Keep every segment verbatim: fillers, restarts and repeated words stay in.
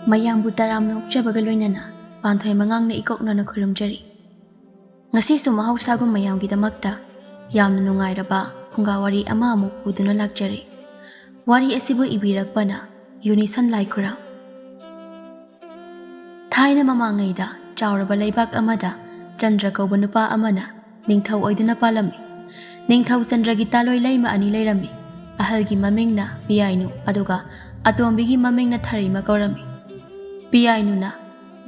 ꯃꯌꯥꯝꯕꯨ ꯇꯔꯥꯝꯅ ꯑꯣꯛꯆꯕꯒ ꯂꯣꯏꯅꯅ ꯄꯥꯟꯊꯣꯏ ꯃꯉꯥꯡꯅ ꯏꯀꯣꯛꯅꯅ ꯈꯨꯔꯨꯝꯖꯔꯤ꯫ ꯉꯁꯤꯁꯨ ꯃꯍꯧꯁꯥꯒꯨꯝ ꯃꯌꯥꯝꯒꯤꯗꯃꯛꯇ ꯌꯥꯝꯅ ꯅꯨꯡꯉꯥꯏꯔꯕ ꯐꯨꯡꯒꯥ ꯋꯥꯔꯤ ꯑꯃ ꯑꯃꯨꯛ ꯄꯨꯗꯨꯅ ꯂꯥꯛꯆꯔꯤ꯫ ꯋꯥꯔꯤ ꯑꯁꯤꯕꯨ ꯏꯕꯤꯔꯛꯄꯅ ꯌꯨꯅꯤꯁꯟ ꯂꯥꯏꯈꯨꯔꯥꯝ꯫ ꯊꯥꯏꯅ ꯃꯃꯥꯡꯉꯩꯗ ꯆꯥꯎꯔꯕ ꯂꯩꯕꯥꯛ ꯑꯃꯗ ꯆꯟꯗ꯭ꯔ ꯀꯧꯕ ꯅꯨꯄꯥ ꯑꯃꯅ ꯅꯤꯡꯊꯧ ꯑꯣꯏꯗꯨꯅ ꯄꯥꯜꯂꯝꯃꯤ꯫ ꯅꯤꯡꯊꯧ ꯆꯟꯗ꯭ꯔꯒꯤ ꯇꯥꯂꯣꯏ ꯂꯩꯃ ꯑꯅꯤ ꯂꯩꯔꯝꯃꯤ꯫ ꯑꯍꯜꯒꯤ ꯃꯃꯤꯡꯅ ꯄꯤꯌꯥꯏꯅꯨ, ꯑꯗꯨꯒ ꯑꯇꯣꯝꯕꯤꯒꯤ ꯃꯃꯤꯡꯅ ꯊꯔꯩꯃ ꯀꯧꯔꯝꯃꯤ꯫ ꯄꯤꯌꯥꯏꯅꯨꯅ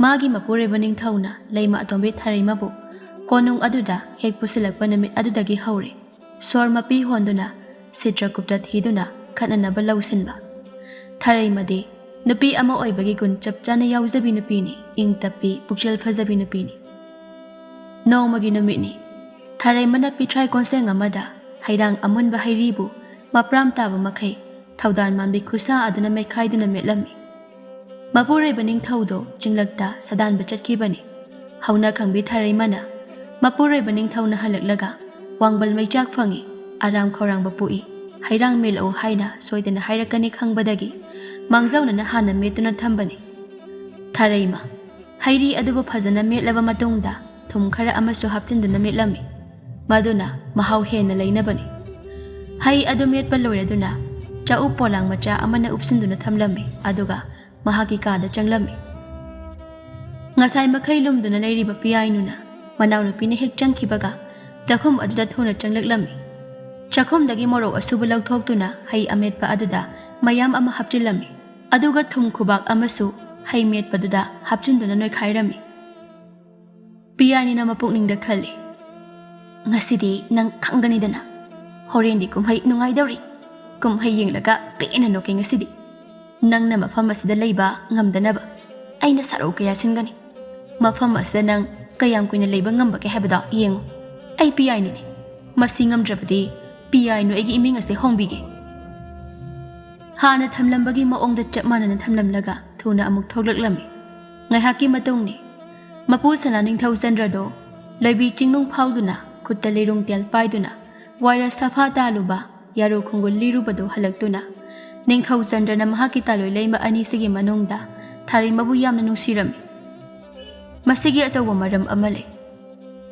ꯃꯥꯒꯤ ꯃꯄꯨꯔꯣꯏꯕ ꯅꯤꯡꯊꯧꯅ ꯂꯩꯃ ꯑꯇꯣꯝꯕꯤ ꯊꯔꯩꯃꯕꯨ ꯀꯣꯅꯨꯡ ꯑꯗꯨꯗ ꯍꯦꯛ ꯄꯨꯁꯤꯜꯂꯛꯄ ꯅꯨꯃꯤꯠ ꯑꯗꯨꯗꯒꯤ ꯍꯧꯔꯦ ꯁꯣꯔ ꯃꯄꯤ ꯍꯣꯟꯗꯨꯅ ꯁꯤꯇ꯭ꯔꯀꯨꯞꯇ ꯊꯤꯗꯨꯅ ꯈꯠꯅꯅꯕ ꯂꯧꯁꯤꯟꯕ꯫ ꯊꯔꯩꯃꯗꯤ ꯅꯨꯄꯤ ꯑꯃ ꯑꯣꯏꯕꯒꯤ ꯒꯨꯟ ꯆꯞ ꯆꯥꯅ ꯌꯥꯎꯖꯕꯤ ꯅꯨꯄꯤꯅꯤ, ꯏꯪ ꯇꯞꯄꯤ, ꯄꯨꯛꯆꯦꯜ ꯐꯖꯕꯤ ꯅꯨꯄꯤꯅꯤ꯫ ꯅꯣꯡꯃꯒꯤ ꯅꯨꯃꯤꯠꯅꯤ꯫ ꯊꯔꯩꯃꯅ ꯄꯤꯊ꯭ꯔꯥꯏ ꯀꯣꯟꯁꯦꯡ ꯑꯃꯗ ꯍꯩꯔꯥꯡ ꯑꯃꯨꯟꯕ ꯍꯩꯔꯤꯕꯨ ꯃꯄ꯭ꯔꯥꯝ ꯇꯥꯕ ꯃꯈꯩ ꯊꯧꯗꯥꯟ ꯃꯥꯟꯕꯤ ꯈꯨꯠꯁꯥ ꯑꯗꯨꯅ ꯃꯦꯠꯈꯥꯏꯗꯨꯅ ꯃꯦꯠꯂꯝꯃꯤ꯫ ꯃꯄꯨꯔꯣꯏꯕ ꯅꯤꯡꯊꯧꯗꯣ ꯆꯤꯡꯂꯛꯇ ꯁꯥꯗꯥꯟꯕ ꯆꯠꯈꯤꯕꯅꯤ꯫ ꯍꯧꯅ ꯈꯪꯕꯤ ꯊꯔꯩꯃꯅ ꯃꯄꯨꯔꯣꯏꯕ ꯅꯤꯡꯊꯧꯅ ꯍꯜꯂꯛꯂꯒ ꯋꯥꯡꯕꯜ ꯃꯩꯆꯥꯛ ꯐꯪꯏ, ꯑꯔꯥꯝ ꯈꯧꯔꯥꯡꯕ ꯄꯣꯛꯏ, ꯍꯩꯔꯥꯡ ꯃꯦꯠꯂꯛꯎ ꯍꯥꯏꯅ ꯁꯣꯏꯗꯅ ꯍꯥꯏꯔꯛꯀꯅꯤ ꯈꯪꯕꯗꯒꯤ ꯃꯥꯡꯖꯧꯅꯅ ꯍꯥꯟꯅ ꯃꯦꯠꯇꯨꯅ ꯊꯝꯕꯅꯤ꯫ ꯊꯔꯩꯃ, ꯍꯩꯔꯤ ꯑꯗꯨꯕꯨ ꯐꯖꯅ ꯃꯦꯠꯂꯕ ꯃꯇꯨꯡꯗ ꯊꯨꯝ ꯈꯔ ꯑꯃꯁꯨ ꯍꯥꯞꯆꯤꯟꯗꯨꯅ ꯃꯦꯠꯂꯝꯃꯤ꯫ ꯃꯗꯨꯅ ꯃꯍꯥꯎ ꯍꯦꯟꯅ ꯂꯩꯅꯕꯅꯤ꯫ ꯍꯩ ꯑꯗꯨ ꯃꯦꯠꯄ ꯂꯣꯏꯔꯗꯨꯅ ꯆꯎꯞ ꯄꯣꯂꯥꯡ ꯃꯆꯥ ꯑꯃꯅ ꯎꯞꯁꯤꯟꯗꯨꯅ ꯊꯝꯂꯝꯃꯤ, ꯑꯗꯨꯒ ꯃꯍꯥꯛꯀꯤ ꯀꯥꯗ ꯆꯪꯂꯝꯃꯤ꯫ ꯉꯁꯥꯏ ꯃꯈꯩ ꯂꯨꯝꯗꯨꯅ ꯂꯩꯔꯤꯕ ꯄꯤꯌꯥꯏꯅꯨꯅ ꯃꯅꯥꯎꯅꯨꯄꯤꯅ ꯍꯦꯛ ꯆꯪꯈꯤꯕꯒ ꯆꯥꯛꯈꯨꯝ ꯑꯗꯨꯗ ꯊꯨꯅ ꯆꯪꯂꯛꯂꯝꯃꯤ꯫ ꯆꯥꯛꯈꯨꯝꯗꯒꯤ ꯃꯣꯔꯣꯛ ꯑꯁꯨꯕ ꯂꯧꯊꯣꯛꯇꯨꯅ ꯍꯩ ꯑꯃꯦꯠꯄ ꯑꯗꯨꯗ ꯃꯌꯥꯝ ꯑꯃ ꯍꯥꯞꯆꯤꯜꯂꯝꯃꯤ꯫ ꯑꯗꯨꯒ ꯊꯨꯝ ꯈꯨꯕꯥꯛ ꯑꯃꯁꯨ ꯍꯩ ꯃꯦꯠꯄꯗꯨꯗ ꯍꯥꯞꯆꯤꯟꯗꯨꯅ ꯅꯣꯏꯈꯥꯏꯔꯝꯃꯤ꯫ ꯄꯤꯌꯥꯏꯅꯤꯅ ꯃꯄꯨꯛꯅꯤꯡꯗ ꯈꯜꯂꯤ, "ꯉꯁꯤꯗꯤ ꯅꯪ ꯈꯪꯒꯅꯤꯗꯅ꯫ ꯍꯣꯔꯦꯟꯗꯤ ꯀꯨꯝꯍꯩ ꯅꯨꯡꯉꯥꯏꯗꯧꯔꯤ꯫ ꯀꯨꯝꯍꯩ ꯌꯦꯡꯂꯒ ꯄꯦꯟꯅ ꯅꯣꯛꯀꯦ ꯉꯁꯤꯗꯤ꯫ ꯅꯪꯅ ꯃꯐꯝ ꯑꯁꯤꯗ ꯂꯩꯕ ꯉꯝꯗꯅꯕ ꯑꯩꯅ ꯁꯔꯧ ꯀꯌꯥ ꯁꯤꯟꯒꯅꯤ꯫ ꯃꯐꯝ ꯑꯁꯤꯗ ꯅꯪ ꯀꯌꯥꯝ ꯀꯨꯏꯅ ꯂꯩꯕ ꯉꯝꯕꯒꯦ ꯍꯥꯏꯕꯗꯣ ꯌꯦꯡꯉꯨ꯫ ꯑꯩ ꯄꯤꯌꯥꯏꯅꯨꯅꯤ꯫ ꯃꯁꯤ ꯉꯝꯗ꯭ꯔꯕꯗꯤ ꯄꯤꯌꯥꯏꯅꯨ ꯑꯩꯒꯤ ꯏꯃꯤꯡ ꯑꯁꯦ ꯍꯣꯡꯕꯤꯒꯦ"꯫ ꯍꯥꯟꯅ ꯊꯝꯂꯝꯕꯒꯤ ꯃꯑꯣꯡꯗ ꯆꯞ ꯃꯥꯟꯅꯅ ꯊꯝꯂꯝꯂꯒ ꯊꯨꯅ ꯑꯃꯨꯛ ꯊꯣꯛꯂꯛꯂꯝꯃꯤ꯫ ꯉꯥꯏꯍꯥꯛꯀꯤ ꯃꯇꯨꯡꯅꯤ꯫ ꯃꯄꯨ ꯁꯅꯥ ꯅꯤꯡꯊꯧ ꯆꯟꯗ꯭ꯔꯗꯣ ꯂꯣꯏꯕꯤ ꯆꯤꯡꯅꯨꯡ ꯐꯥꯎꯗꯨꯅ ꯈꯨꯠꯇ ꯂꯤꯔꯨꯡ ꯇꯦꯜ ꯄꯥꯏꯗꯨꯅ ꯋꯥꯏꯔ ꯁꯥꯐꯥ ꯇꯥꯜꯂꯨꯕ ꯌꯥꯔꯨ ꯈꯨꯡꯒꯨꯜ ꯂꯤꯔꯨꯕꯗꯨ ꯍꯜꯂꯛꯇꯨꯅ ꯅꯤꯡꯊꯧ ꯆꯟꯗ꯭ꯔꯅ ꯃꯍꯥꯛꯀꯤ ꯇꯥꯂꯣꯏ ꯂꯩꯃ ꯑꯅꯤꯁꯤꯒꯤ ꯃꯅꯨꯡꯗ ꯊꯥꯔꯩꯃꯕꯨ ꯌꯥꯝꯅ ꯅꯨꯡꯁꯤꯔꯝꯃꯤ꯫ ꯃꯁꯤꯒꯤ ꯑꯆꯧꯕ ꯃꯔꯝ ꯑꯃ ꯂꯩ꯫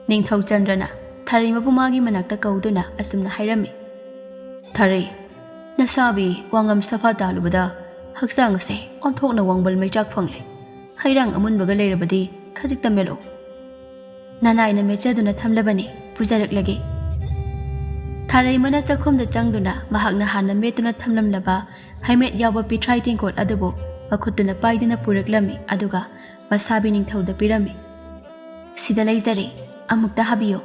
ꯅꯤꯡꯊꯧ ꯆꯟꯗ꯭ꯔꯅ ꯊꯥꯔꯩꯃꯕꯨ ꯃꯥꯒꯤ ꯃꯅꯥꯛꯇ ꯀꯧꯗꯨꯅ ꯑꯁꯨꯝꯅ ꯍꯥꯏꯔꯝꯃꯤ, "ꯊꯥꯔꯩ, ꯅꯁꯥꯕꯤ ꯋꯥꯉꯝ ꯁꯥꯐꯥ ꯇꯥꯂꯨꯕꯗ ꯍꯛꯆꯥꯡ ꯑꯁꯦ ꯑꯣꯟꯊꯣꯛꯅ ꯋꯥꯡꯕꯜ ꯃꯩꯆꯥꯛ ꯐꯪꯂꯦ꯫ ꯍꯩꯔꯥꯡ ꯑꯃꯨꯟꯕꯒ ꯂꯩꯔꯕꯗꯤ ꯈꯖꯤꯛꯇ ꯃꯦꯠꯂꯛꯎ꯫ ꯅꯅꯥꯏꯅ ꯃꯦꯠꯆꯗꯨꯅ ꯊꯝꯂꯕꯅꯤ, ꯄꯨꯖꯔꯛꯂꯒꯦ꯫" ꯊꯥꯔꯩꯃꯅ ꯆꯥꯛꯈꯨꯝꯗ ꯆꯪꯗꯨꯅ ꯃꯍꯥꯛꯅ ꯍꯥꯟꯅ ꯃꯦꯠꯇꯨꯅ ꯊꯝꯂꯝꯂꯕ ꯍꯩꯃꯦꯠ ꯌꯥꯎꯕ ꯄꯤꯊ꯭ꯔꯥꯏ ꯇꯦꯡꯀꯣꯠ ꯑꯗꯨꯕꯨ ꯃꯈꯨꯠꯇꯨꯅ ꯄꯥꯏꯗꯨꯅ ꯄꯨꯔꯛꯂꯝꯃꯤ, ꯑꯗꯨꯒ ꯃꯁꯥꯕꯤ ꯅꯤꯡꯊꯧꯗ ꯄꯤꯔꯝꯃꯤ꯫ "ꯁꯤꯗ ꯂꯩꯖꯔꯦ, ꯑꯃꯨꯛꯇ ꯍꯥꯕꯤꯌꯨ꯫"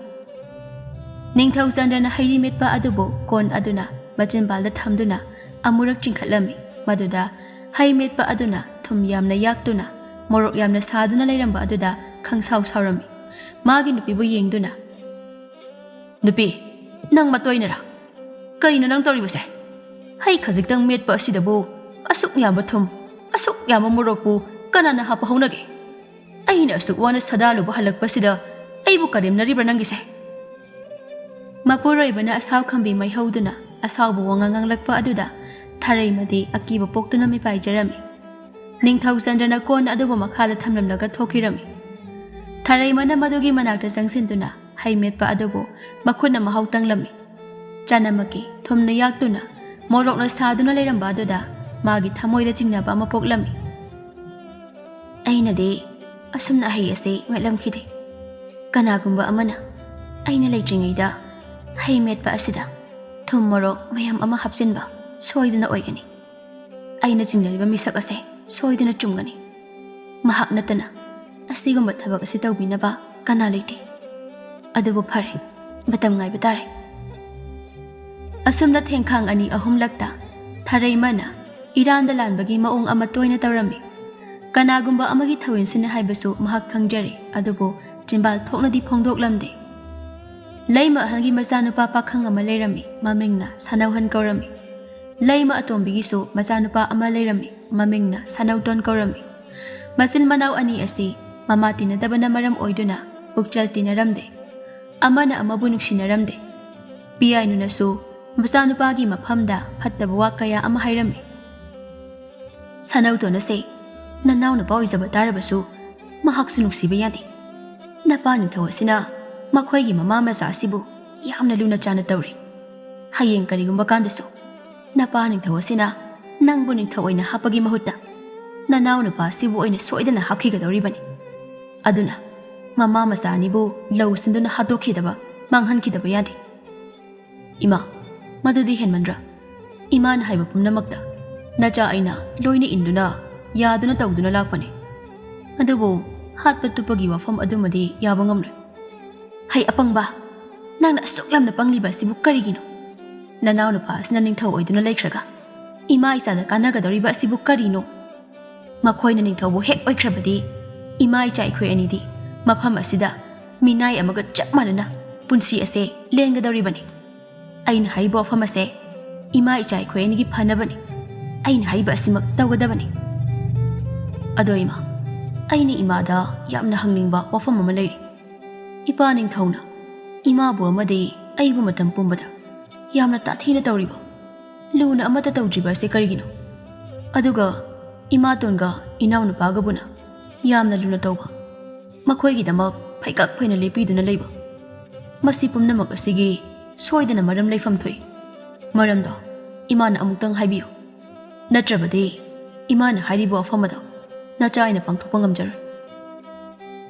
ꯅꯤꯡꯊꯧ ꯆꯟꯗ꯭ꯔꯅ ꯍꯩꯔꯤ ꯃꯦꯠꯄ ꯑꯗꯨꯕꯨ ꯀꯣꯟ ꯑꯗꯨꯅ ꯃꯆꯤꯟꯕꯥꯜꯗ ꯊꯝꯗꯨꯅ ꯑꯃꯨꯔꯛ ꯆꯤꯡꯈꯠꯂꯝꯃꯤ꯫ ꯃꯗꯨꯗ ꯍꯩ ꯃꯦꯠꯄ ꯑꯗꯨꯅ ꯊꯨꯝ ꯌꯥꯝꯅ ꯌꯥꯛꯇꯨꯅ, ꯃꯣꯔꯣꯛ ꯌꯥꯝꯅ ꯁꯥꯗꯨꯅ ꯂꯩꯔꯝꯕ ꯑꯗꯨꯗ ꯈꯪꯁꯥꯎ ꯁꯥꯎꯔꯝꯃꯤ꯫ ꯃꯥꯒꯤ ꯅꯨꯄꯤꯕꯨ ꯌꯦꯡꯗꯨꯅ, "ꯅꯨꯄꯤ, ꯅꯪ ꯃꯇꯣꯏꯅꯔꯥ? ꯀꯔꯤꯅꯣ ꯅꯪ ꯇꯧꯔꯤꯕꯁꯦ? ꯍꯩ ꯈꯖꯤꯛꯇꯪ ꯃꯦꯠꯄ ꯑꯁꯤꯗꯕꯨ ꯑꯁꯨꯛ ꯌꯥꯝꯕ ꯊꯨꯝ, ꯑꯁꯨꯛ ꯌꯥꯝꯕ ꯃꯣꯔꯣꯛꯄꯨ ꯀꯅꯥꯅ ꯍꯥꯞꯄ ꯍꯧꯅꯒꯦ? ꯑꯩꯅ ꯑꯁꯨꯛ ꯋꯥꯅ ꯁꯗꯥꯂꯨꯕ ꯍꯜꯂꯛꯄꯁꯤꯗ ꯑꯩꯕꯨ ꯀꯔꯦꯝꯅꯔꯤꯕ꯭ꯔꯥ ꯅꯪꯒꯤꯁꯦ?" ꯃꯄꯨꯔꯣꯏꯕꯅ ꯑꯁꯥꯎ ꯈꯝꯕꯤ ꯃꯩꯍꯧꯗꯨꯅ ꯑꯁꯥꯎꯕ ꯋꯥꯉꯥꯡ ꯉꯥꯡꯂꯛꯄ ꯑꯗꯨꯗ ꯊꯥꯔꯩꯃꯗꯤ ꯑꯀꯤꯕ ꯄꯣꯛꯇꯨꯅ ꯃꯤꯄꯥꯏꯖꯔꯝꯃꯤ꯫ ꯅꯤꯡꯊꯧ ꯆꯟꯗ꯭ꯔꯅ ꯀꯣꯟ ꯑꯗꯨꯕꯨ ꯃꯈꯥꯗ ꯊꯝꯂꯝꯂꯒ ꯊꯣꯛꯈꯤꯔꯝꯃꯤ꯫ ꯊꯥꯔꯩꯃꯅ ꯃꯗꯨꯒꯤ ꯃꯅꯥꯛꯇ ꯆꯪꯁꯤꯟꯗꯨꯅ ꯍꯩ ꯃꯦꯠꯄ ꯑꯗꯨꯕꯨ ꯃꯈꯨꯠꯅ ꯃꯍꯥꯎ ꯇꯪꯂꯝꯃꯤ꯫ ꯆꯅꯝꯃꯛꯀꯤ ꯊꯨꯝꯅ ꯌꯥꯛꯇꯨꯅ, ꯃꯣꯔꯣꯛꯅ ꯁꯥꯗꯨꯅ ꯂꯩꯔꯝꯕ ꯑꯗꯨꯗ ꯃꯥꯒꯤ ꯊꯃꯣꯏꯗ ꯆꯤꯡꯅꯕ ꯑꯃ ꯄꯣꯛꯂꯝꯃꯤ꯫ "ꯑꯩꯅꯗꯤ ꯑꯁꯨꯝꯅ ꯍꯩ ꯑꯁꯤ ꯃꯦꯠꯂꯝꯈꯤꯗꯦ꯫ ꯀꯅꯥꯒꯨꯝꯕ ꯑꯃꯅ ꯑꯩꯅ ꯂꯩꯇ꯭ꯔꯤꯉꯩꯗ ꯍꯩ ꯃꯦꯠꯄ ꯑꯁꯤꯗ ꯊꯨꯝ ꯃꯣꯔꯣꯛ ꯃꯌꯥꯝ ꯑꯃ ꯍꯥꯞꯆꯤꯟꯕ ꯁꯣꯏꯗꯅ ꯑꯣꯏꯒꯅꯤ꯫ ꯑꯩꯅ ꯆꯤꯡꯅꯔꯤꯕ ꯃꯤꯁꯛ ꯑꯁꯦ ꯁꯣꯏꯗꯅ ꯆꯨꯝꯒꯅꯤ꯫ ꯃꯍꯥꯛ ꯅꯠꯇꯅ ꯑꯁꯤꯒꯨꯝꯕ ꯊꯕꯛ ꯑꯁꯤ ꯇꯧꯕꯤꯅꯕ ꯀꯅꯥ ꯂꯩꯇꯦ꯫ ꯑꯗꯨꯕꯨ ꯐꯔꯦ, ꯃꯇꯝ ꯉꯥꯏꯕ ꯇꯥꯔꯦ꯫" ꯑꯁꯨꯝꯅ ꯊꯦꯡꯈꯥꯡ ꯑꯅꯤ ꯑꯍꯨꯝꯂꯛꯇ ꯊꯥꯔꯩꯃꯅ ꯏꯔꯥꯟꯗ ꯂꯥꯟꯕꯒꯤ ꯃꯑꯣꯡ ꯑꯃ ꯇꯣꯏꯅ ꯇꯧꯔꯝꯃꯤ꯫ ꯀꯅꯥꯒꯨꯝꯕ ꯑꯃꯒꯤ ꯊꯧꯑꯣꯏꯟꯁꯤꯅ ꯍꯥꯏꯕꯁꯨ ꯃꯍꯥꯛ ꯈꯪꯖꯔꯤ, ꯑꯗꯨꯕꯨ ꯆꯤꯟꯕꯥꯜ ꯊꯣꯛꯅꯗꯤ ꯐꯣꯡꯗꯣꯛꯂꯝꯗꯦ꯫ ꯂꯩꯃ ꯑꯍꯜꯒꯤ ꯃꯆꯥꯅꯨꯄꯥ ꯄꯥꯈꯪ ꯑꯃ ꯂꯩꯔꯝꯃꯤ, ꯃꯃꯤꯡꯅ ꯁꯅꯧꯍꯟ ꯀꯧꯔꯝꯃꯤ꯫ ꯂꯩꯃ ꯑꯇꯣꯝꯕꯤꯒꯤꯁꯨ ꯃꯆꯥꯅꯨꯄꯥ ꯑꯃ ꯂꯩꯔꯝꯃꯤ, ꯃꯃꯤꯡꯅ ꯁꯅꯧꯇꯣꯟ ꯀꯧꯔꯝꯃꯤ꯫ ꯃꯆꯤꯟ ꯃꯅꯥꯎ ꯑꯅꯤ ꯑꯁꯤ ꯃꯃꯥ ꯇꯤꯟꯅꯗꯕꯅ ꯃꯔꯝ ꯑꯣꯏꯗꯨꯅ ꯄꯨꯛꯆꯦꯜ ꯇꯤꯟꯅꯔꯝꯗꯦ꯫ ꯑꯃꯅ ꯑꯃꯕꯨ ꯅꯨꯡꯁꯤꯅꯔꯝꯗꯦ꯫ ꯄꯤꯌꯥꯏꯅꯨꯅꯁꯨ ꯃꯆꯥꯅꯨꯄꯥꯒꯤ ꯃꯐꯝꯗ ꯐꯠꯇꯕ ꯋꯥ ꯀꯌꯥ ꯑꯃ ꯍꯥꯏꯔꯝꯃꯤ꯫ ꯁꯅꯧꯇꯣꯟ ꯑꯁꯦ ꯅꯅꯥꯎ ꯅꯨꯄꯥ ꯑꯣꯏꯖꯕ ꯇꯥꯔꯕꯁꯨ ꯃꯍꯥꯛꯁꯨ ꯅꯨꯡꯁꯤꯕ ꯌꯥꯗꯦ꯫ ꯅꯄꯥ ꯅꯤꯡꯊꯧ ꯑꯁꯤꯅ ꯃꯈꯣꯏꯒꯤ ꯃꯃꯥ ꯃꯆꯥ ꯑꯁꯤꯕꯨ ꯌꯥꯝꯅ ꯂꯨꯅ ꯆꯥꯅ ꯇꯧꯔꯤ꯫ ꯍꯌꯦꯡ ꯀꯔꯤꯒꯨꯝꯕ ꯀꯥꯟꯗꯁꯨ ꯅꯄꯥ ꯅꯤꯡꯊꯧ ꯑꯁꯤꯅ ꯅꯪꯕꯨ ꯅꯤꯡꯊꯧ ꯑꯣꯏꯅ ꯍꯥꯞꯄꯒꯤ ꯃꯍꯨꯠꯇ ꯅꯅꯥꯎ ꯅꯨꯄꯥ ꯑꯁꯤꯕꯨ ꯑꯣꯏꯅ ꯁꯣꯏꯗꯅ ꯍꯥꯞꯈꯤꯒꯗꯧꯔꯤꯕꯅꯤ꯫ ꯑꯗꯨꯅ ꯃꯃꯥ ꯃꯆꯥ ꯑꯅꯤꯕꯨ ꯂꯧꯁꯤꯟꯗꯨꯅ ꯍꯥꯠꯇꯣꯛꯈꯤꯗꯕ, ꯃꯥꯡꯍꯟꯈꯤꯗꯕ ꯌꯥꯗꯦ꯫ ꯏꯃꯥ, ꯃꯗꯨꯗꯤ ꯍꯦꯟꯃꯟꯗ꯭ꯔꯥ? ꯏꯃꯥꯅ ꯍꯥꯏꯕ ꯄꯨꯝꯅꯃꯛꯇ ꯅꯆꯥ ꯑꯩꯅ ꯂꯣꯏꯅ ꯏꯟꯗꯨꯅ, ꯌꯥꯗꯨꯅ ꯇꯧꯗꯨꯅ ꯂꯥꯛꯄꯅꯤ꯫ ꯑꯗꯨꯕꯨ ꯍꯥꯠꯄ ꯇꯨꯞꯄꯒꯤ ꯋꯥꯐꯝ ꯑꯗꯨꯃꯗꯤ ꯌꯥꯕ ꯉꯝꯂꯣꯏ꯫ ꯍꯩ ꯑꯄꯪꯕ, ꯅꯪꯅ ꯑꯁꯨꯛ ꯌꯥꯝꯅ ꯄꯪꯂꯤꯕ ꯑꯁꯤꯕꯨ ꯀꯔꯤꯒꯤꯅꯣ? ꯅꯅꯥꯎ ꯅꯨꯄꯥ ꯑꯁꯤꯅ ꯅꯤꯡꯊꯧ ꯑꯣꯏꯗꯨꯅ ꯂꯩꯈ꯭ꯔꯒ ꯏꯃꯥ ꯏꯆꯥꯗ ꯀꯥꯟꯅꯒꯗꯧꯔꯤꯕ ꯑꯁꯤꯕꯨ ꯀꯔꯤꯅꯣ? ꯃꯈꯣꯏꯅ ꯅꯤꯡꯊꯧꯕꯨ ꯍꯦꯛ ꯑꯣꯏꯈ꯭ꯔꯕꯗꯤ ꯏꯃꯥ ꯏꯆꯥ ꯑꯩꯈꯣꯏ ꯑꯅꯤꯗꯤ ꯃꯐꯝ ꯑꯁꯤꯗ ꯃꯤꯅꯥꯏ ꯑꯃꯒ ꯆꯞ ꯃꯥꯟꯅꯅ ꯄꯨꯟꯁꯤ ꯑꯁꯦ ꯂꯦꯟꯒꯗꯧꯔꯤꯕꯅꯤ꯫ ꯑꯩꯅ ꯍꯥꯏꯔꯤꯕ ꯋꯥꯐꯝ ꯑꯁꯦ ꯏꯃꯥ ꯏꯆꯥ ꯑꯩꯈꯣꯏ ꯑꯅꯤꯒꯤ ꯐꯅꯕꯅꯤ꯫ ꯑꯩꯅ ꯍꯥꯏꯔꯤꯕ ꯑꯁꯤꯃꯛ ꯇꯧꯒꯗꯕꯅꯤ꯫ ꯑꯗꯣ ꯏꯃꯥ, ꯑꯩꯅ ꯏꯃꯥꯗ ꯌꯥꯝꯅ ꯍꯪꯅꯤꯡꯕ ꯋꯥꯐꯝ ꯑꯃ ꯂꯩꯔꯤ꯫ ꯏꯄꯥ ꯅꯤꯡꯊꯧꯅ ꯏꯃꯥꯕꯨ ꯑꯃꯗꯤ ꯑꯩꯕꯨ ꯃꯇꯝ ꯄꯨꯝꯕꯗ ꯌꯥꯝꯅ ꯇꯥꯊꯤꯅ ꯇꯧꯔꯤꯕ, ꯂꯨꯅ ꯑꯃꯠꯇ ꯇꯧꯗ꯭ꯔꯤꯕ ꯑꯁꯤ ꯀꯔꯤꯒꯤꯅꯣ? ꯑꯗꯨꯒ ꯏꯃꯥꯇꯣꯟꯒ ꯏꯅꯥꯎꯅꯨꯄꯥꯒꯕꯨꯅ ꯌꯥꯝꯅ ꯂꯨꯅ ꯇꯧꯕ, ꯃꯈꯣꯏꯒꯤꯗꯃꯛ ꯐꯩꯀꯛ ꯐꯩꯅ ꯂꯦꯞꯄꯤꯗꯨꯅ ꯂꯩꯕ, ꯃꯁꯤ ꯄꯨꯝꯅꯃꯛ ꯑꯁꯤꯒꯤ ꯁꯣꯏꯗꯅ ꯃꯔꯝ ꯂꯩꯐꯝ ꯊꯣꯛꯏ꯫ ꯃꯔꯝꯗꯣ ꯏꯃꯥꯅ ꯑꯃꯨꯛꯇꯪ ꯍꯥꯏꯕꯤꯌꯨ, ꯅꯠꯇ꯭ꯔꯕꯗꯤ ꯏꯃꯥꯅ ꯍꯥꯏꯔꯤꯕ ꯋꯥꯐꯝ ꯑꯗꯣ ꯅꯆꯥ ꯑꯩꯅ ꯄꯥꯡꯊꯣꯛꯄ ꯉꯝꯖꯔꯣꯏ꯫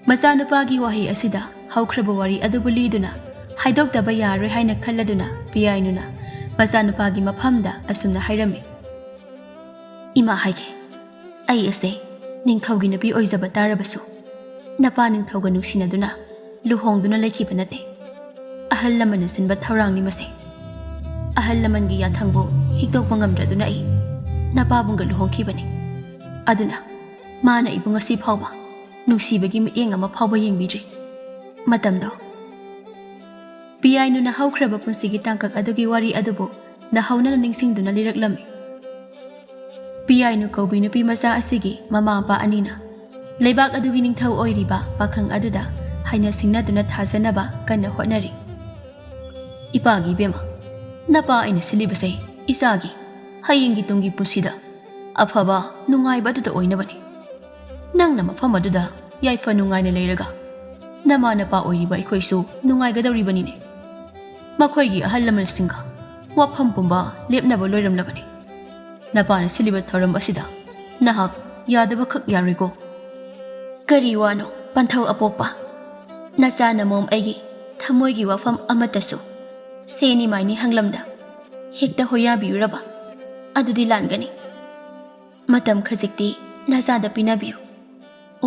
ꯃꯆꯥꯅꯨꯄꯥꯒꯤ ꯋꯥꯍꯩ ꯑꯁꯤꯗ ꯍꯧꯈ꯭ꯔꯕ ꯋꯥꯔꯤ ꯑꯗꯨꯕꯨ ꯂꯤꯗꯨꯅ ꯍꯥꯏꯗꯣꯛꯇꯕ ꯌꯥꯔꯣꯏ ꯍꯥꯏꯅ ꯈꯜꯂꯗꯨꯅ ꯄꯤꯌꯥꯏꯅꯨꯅ ꯃꯆꯥꯅꯨꯄꯥꯒꯤ ꯃꯐꯝꯗ ꯑꯁꯨꯝꯅ ꯍꯥꯏꯔꯝꯃꯤ, "ꯏꯃꯥ ꯍꯥꯏꯒꯦ, ꯑꯩ ꯑꯁꯦ ꯅꯤꯡꯊꯧꯒꯤ ꯅꯨꯄꯤ ꯑꯣꯏꯖꯕ ꯇꯥꯔꯕꯁꯨ ꯅꯄꯥ ꯅꯤꯡꯊꯧꯒ ꯅꯨꯡꯁꯤꯅꯗꯨꯅ ꯂꯨꯍꯣꯡꯗꯨꯅ ꯂꯩꯈꯤꯕ ꯅꯠꯇꯦ꯫ ꯑꯍꯜ ꯂꯃꯟꯅ ꯁꯤꯟꯕ ꯊꯧꯔꯥꯡꯅꯤ ꯃꯁꯦ꯫ ꯑꯍꯜ ꯂꯃꯟꯒꯤ ꯌꯥꯊꯪꯕꯨ ꯍꯤꯛꯇꯣꯛꯄ ꯉꯝꯗ꯭ꯔꯗꯨꯅ ꯑꯩ ꯅꯄꯥꯕꯨꯡꯒ ꯂꯨꯍꯣꯡꯈꯤꯕꯅꯤ꯫ ꯑꯗꯨꯅ ꯃꯥꯅ ꯑꯩꯕꯨ ꯉꯁꯤ ꯐꯥꯎꯕ ꯅꯨꯡꯁꯤꯕꯒꯤ ꯃꯤꯠꯌꯦꯡ ꯑꯃ ꯐꯥꯎꯕ ꯌꯦꯡꯕꯤꯗ꯭ꯔꯤ꯫ ꯃꯇꯝꯗꯣ ꯄꯤꯌꯥꯏꯅꯨꯅ ꯍꯧꯈ꯭ꯔꯕ ꯄꯨꯟꯁꯤꯒꯤ ꯇꯥꯡꯀꯛ ꯑꯗꯨꯒꯤ ꯋꯥꯔꯤ ꯑꯗꯨꯕꯨ ꯅꯍꯧꯅꯅ ꯅꯤꯡꯁꯤꯡꯗꯨꯅ ꯂꯤꯔꯛꯂꯝꯃꯤ꯫ ꯄꯤꯌꯥꯏꯅꯨ ꯀꯧꯕꯤ ꯅꯨꯄꯤ ꯃꯆꯥ ꯑꯁꯤꯒꯤ ꯃꯃꯥ ꯃꯄꯥ ꯑꯅꯤꯅ ꯂꯩꯕꯥꯛ ꯑꯗꯨꯒꯤ ꯅꯤꯡꯊꯧ ꯑꯣꯏꯔꯤꯕ ꯄꯥꯈꯪ ꯑꯗꯨꯗ ꯍꯥꯏꯅ ꯁꯤꯡꯅꯗꯨꯅ ꯊꯥꯖꯅꯕ ꯀꯟꯅ ꯍꯣꯠꯅꯔꯤ꯫ "ꯏꯄꯥꯒꯤ ꯏꯕꯦꯝꯃ, ꯅꯄꯥ ꯑꯩꯅ ꯁꯤꯜꯂꯤꯕꯁꯦ ꯏꯆꯥꯒꯤ ꯍꯌꯦꯡꯒꯤ ꯇꯨꯡꯒꯤ ꯄꯨꯟꯁꯤꯗ ꯑꯐꯕ ꯅꯨꯡꯉꯥꯏꯕ ꯑꯗꯨꯗ ꯑꯣꯏꯅꯕꯅꯤ꯫ ꯅꯪꯅ ꯃꯐꯝ ꯑꯗꯨꯗ ꯌꯥꯏꯐ ꯅꯨꯡꯉꯥꯏꯅ ꯂꯩꯔꯒ ꯅꯃꯥ ꯅꯄꯥ ꯑꯣꯏꯔꯤꯕ ꯑꯩꯈꯣꯏꯁꯨ ꯅꯨꯡꯉꯥꯏꯒꯗꯧꯔꯤꯕꯅꯤꯅꯦ꯫ ꯃꯈꯣꯏꯒꯤ ꯑꯍꯜ ꯂꯃꯟꯁꯤꯡꯒ ꯋꯥꯐꯝ ꯄꯨꯝꯕ ꯂꯦꯞꯅꯕ ꯂꯣꯏꯔꯝꯂꯕꯅꯤ꯫ ꯅꯄꯥꯅ ꯁꯤꯜꯂꯤꯕ ꯊꯧꯔꯝ ꯑꯁꯤꯗ ꯅꯍꯥꯛ ꯌꯥꯗꯕꯈꯛ ꯌꯥꯔꯣꯏꯀꯣ꯫ ꯀꯔꯤ ꯋꯥꯅꯣ, ꯄꯟꯊꯧ ꯑꯄꯣꯛꯄ? ꯅꯆꯥ ꯅꯃꯣꯝ ꯑꯩꯒꯤ ꯊꯃꯣꯏꯒꯤ ꯋꯥꯐꯝ ꯑꯃꯠꯇꯁꯨ ꯁꯦꯅꯤ ꯃꯥꯏꯅꯤ ꯍꯪꯂꯝꯗ ꯍꯦꯛꯇ ꯍꯣꯌꯥꯕꯤꯔꯨꯔꯕ ꯑꯗꯨꯗꯤ ꯂꯥꯟꯒꯅꯤ꯫ ꯃꯇꯝ ꯈꯖꯤꯛꯇꯤ ꯅꯆꯥꯗ ꯄꯤꯅꯕꯤꯌꯨ꯫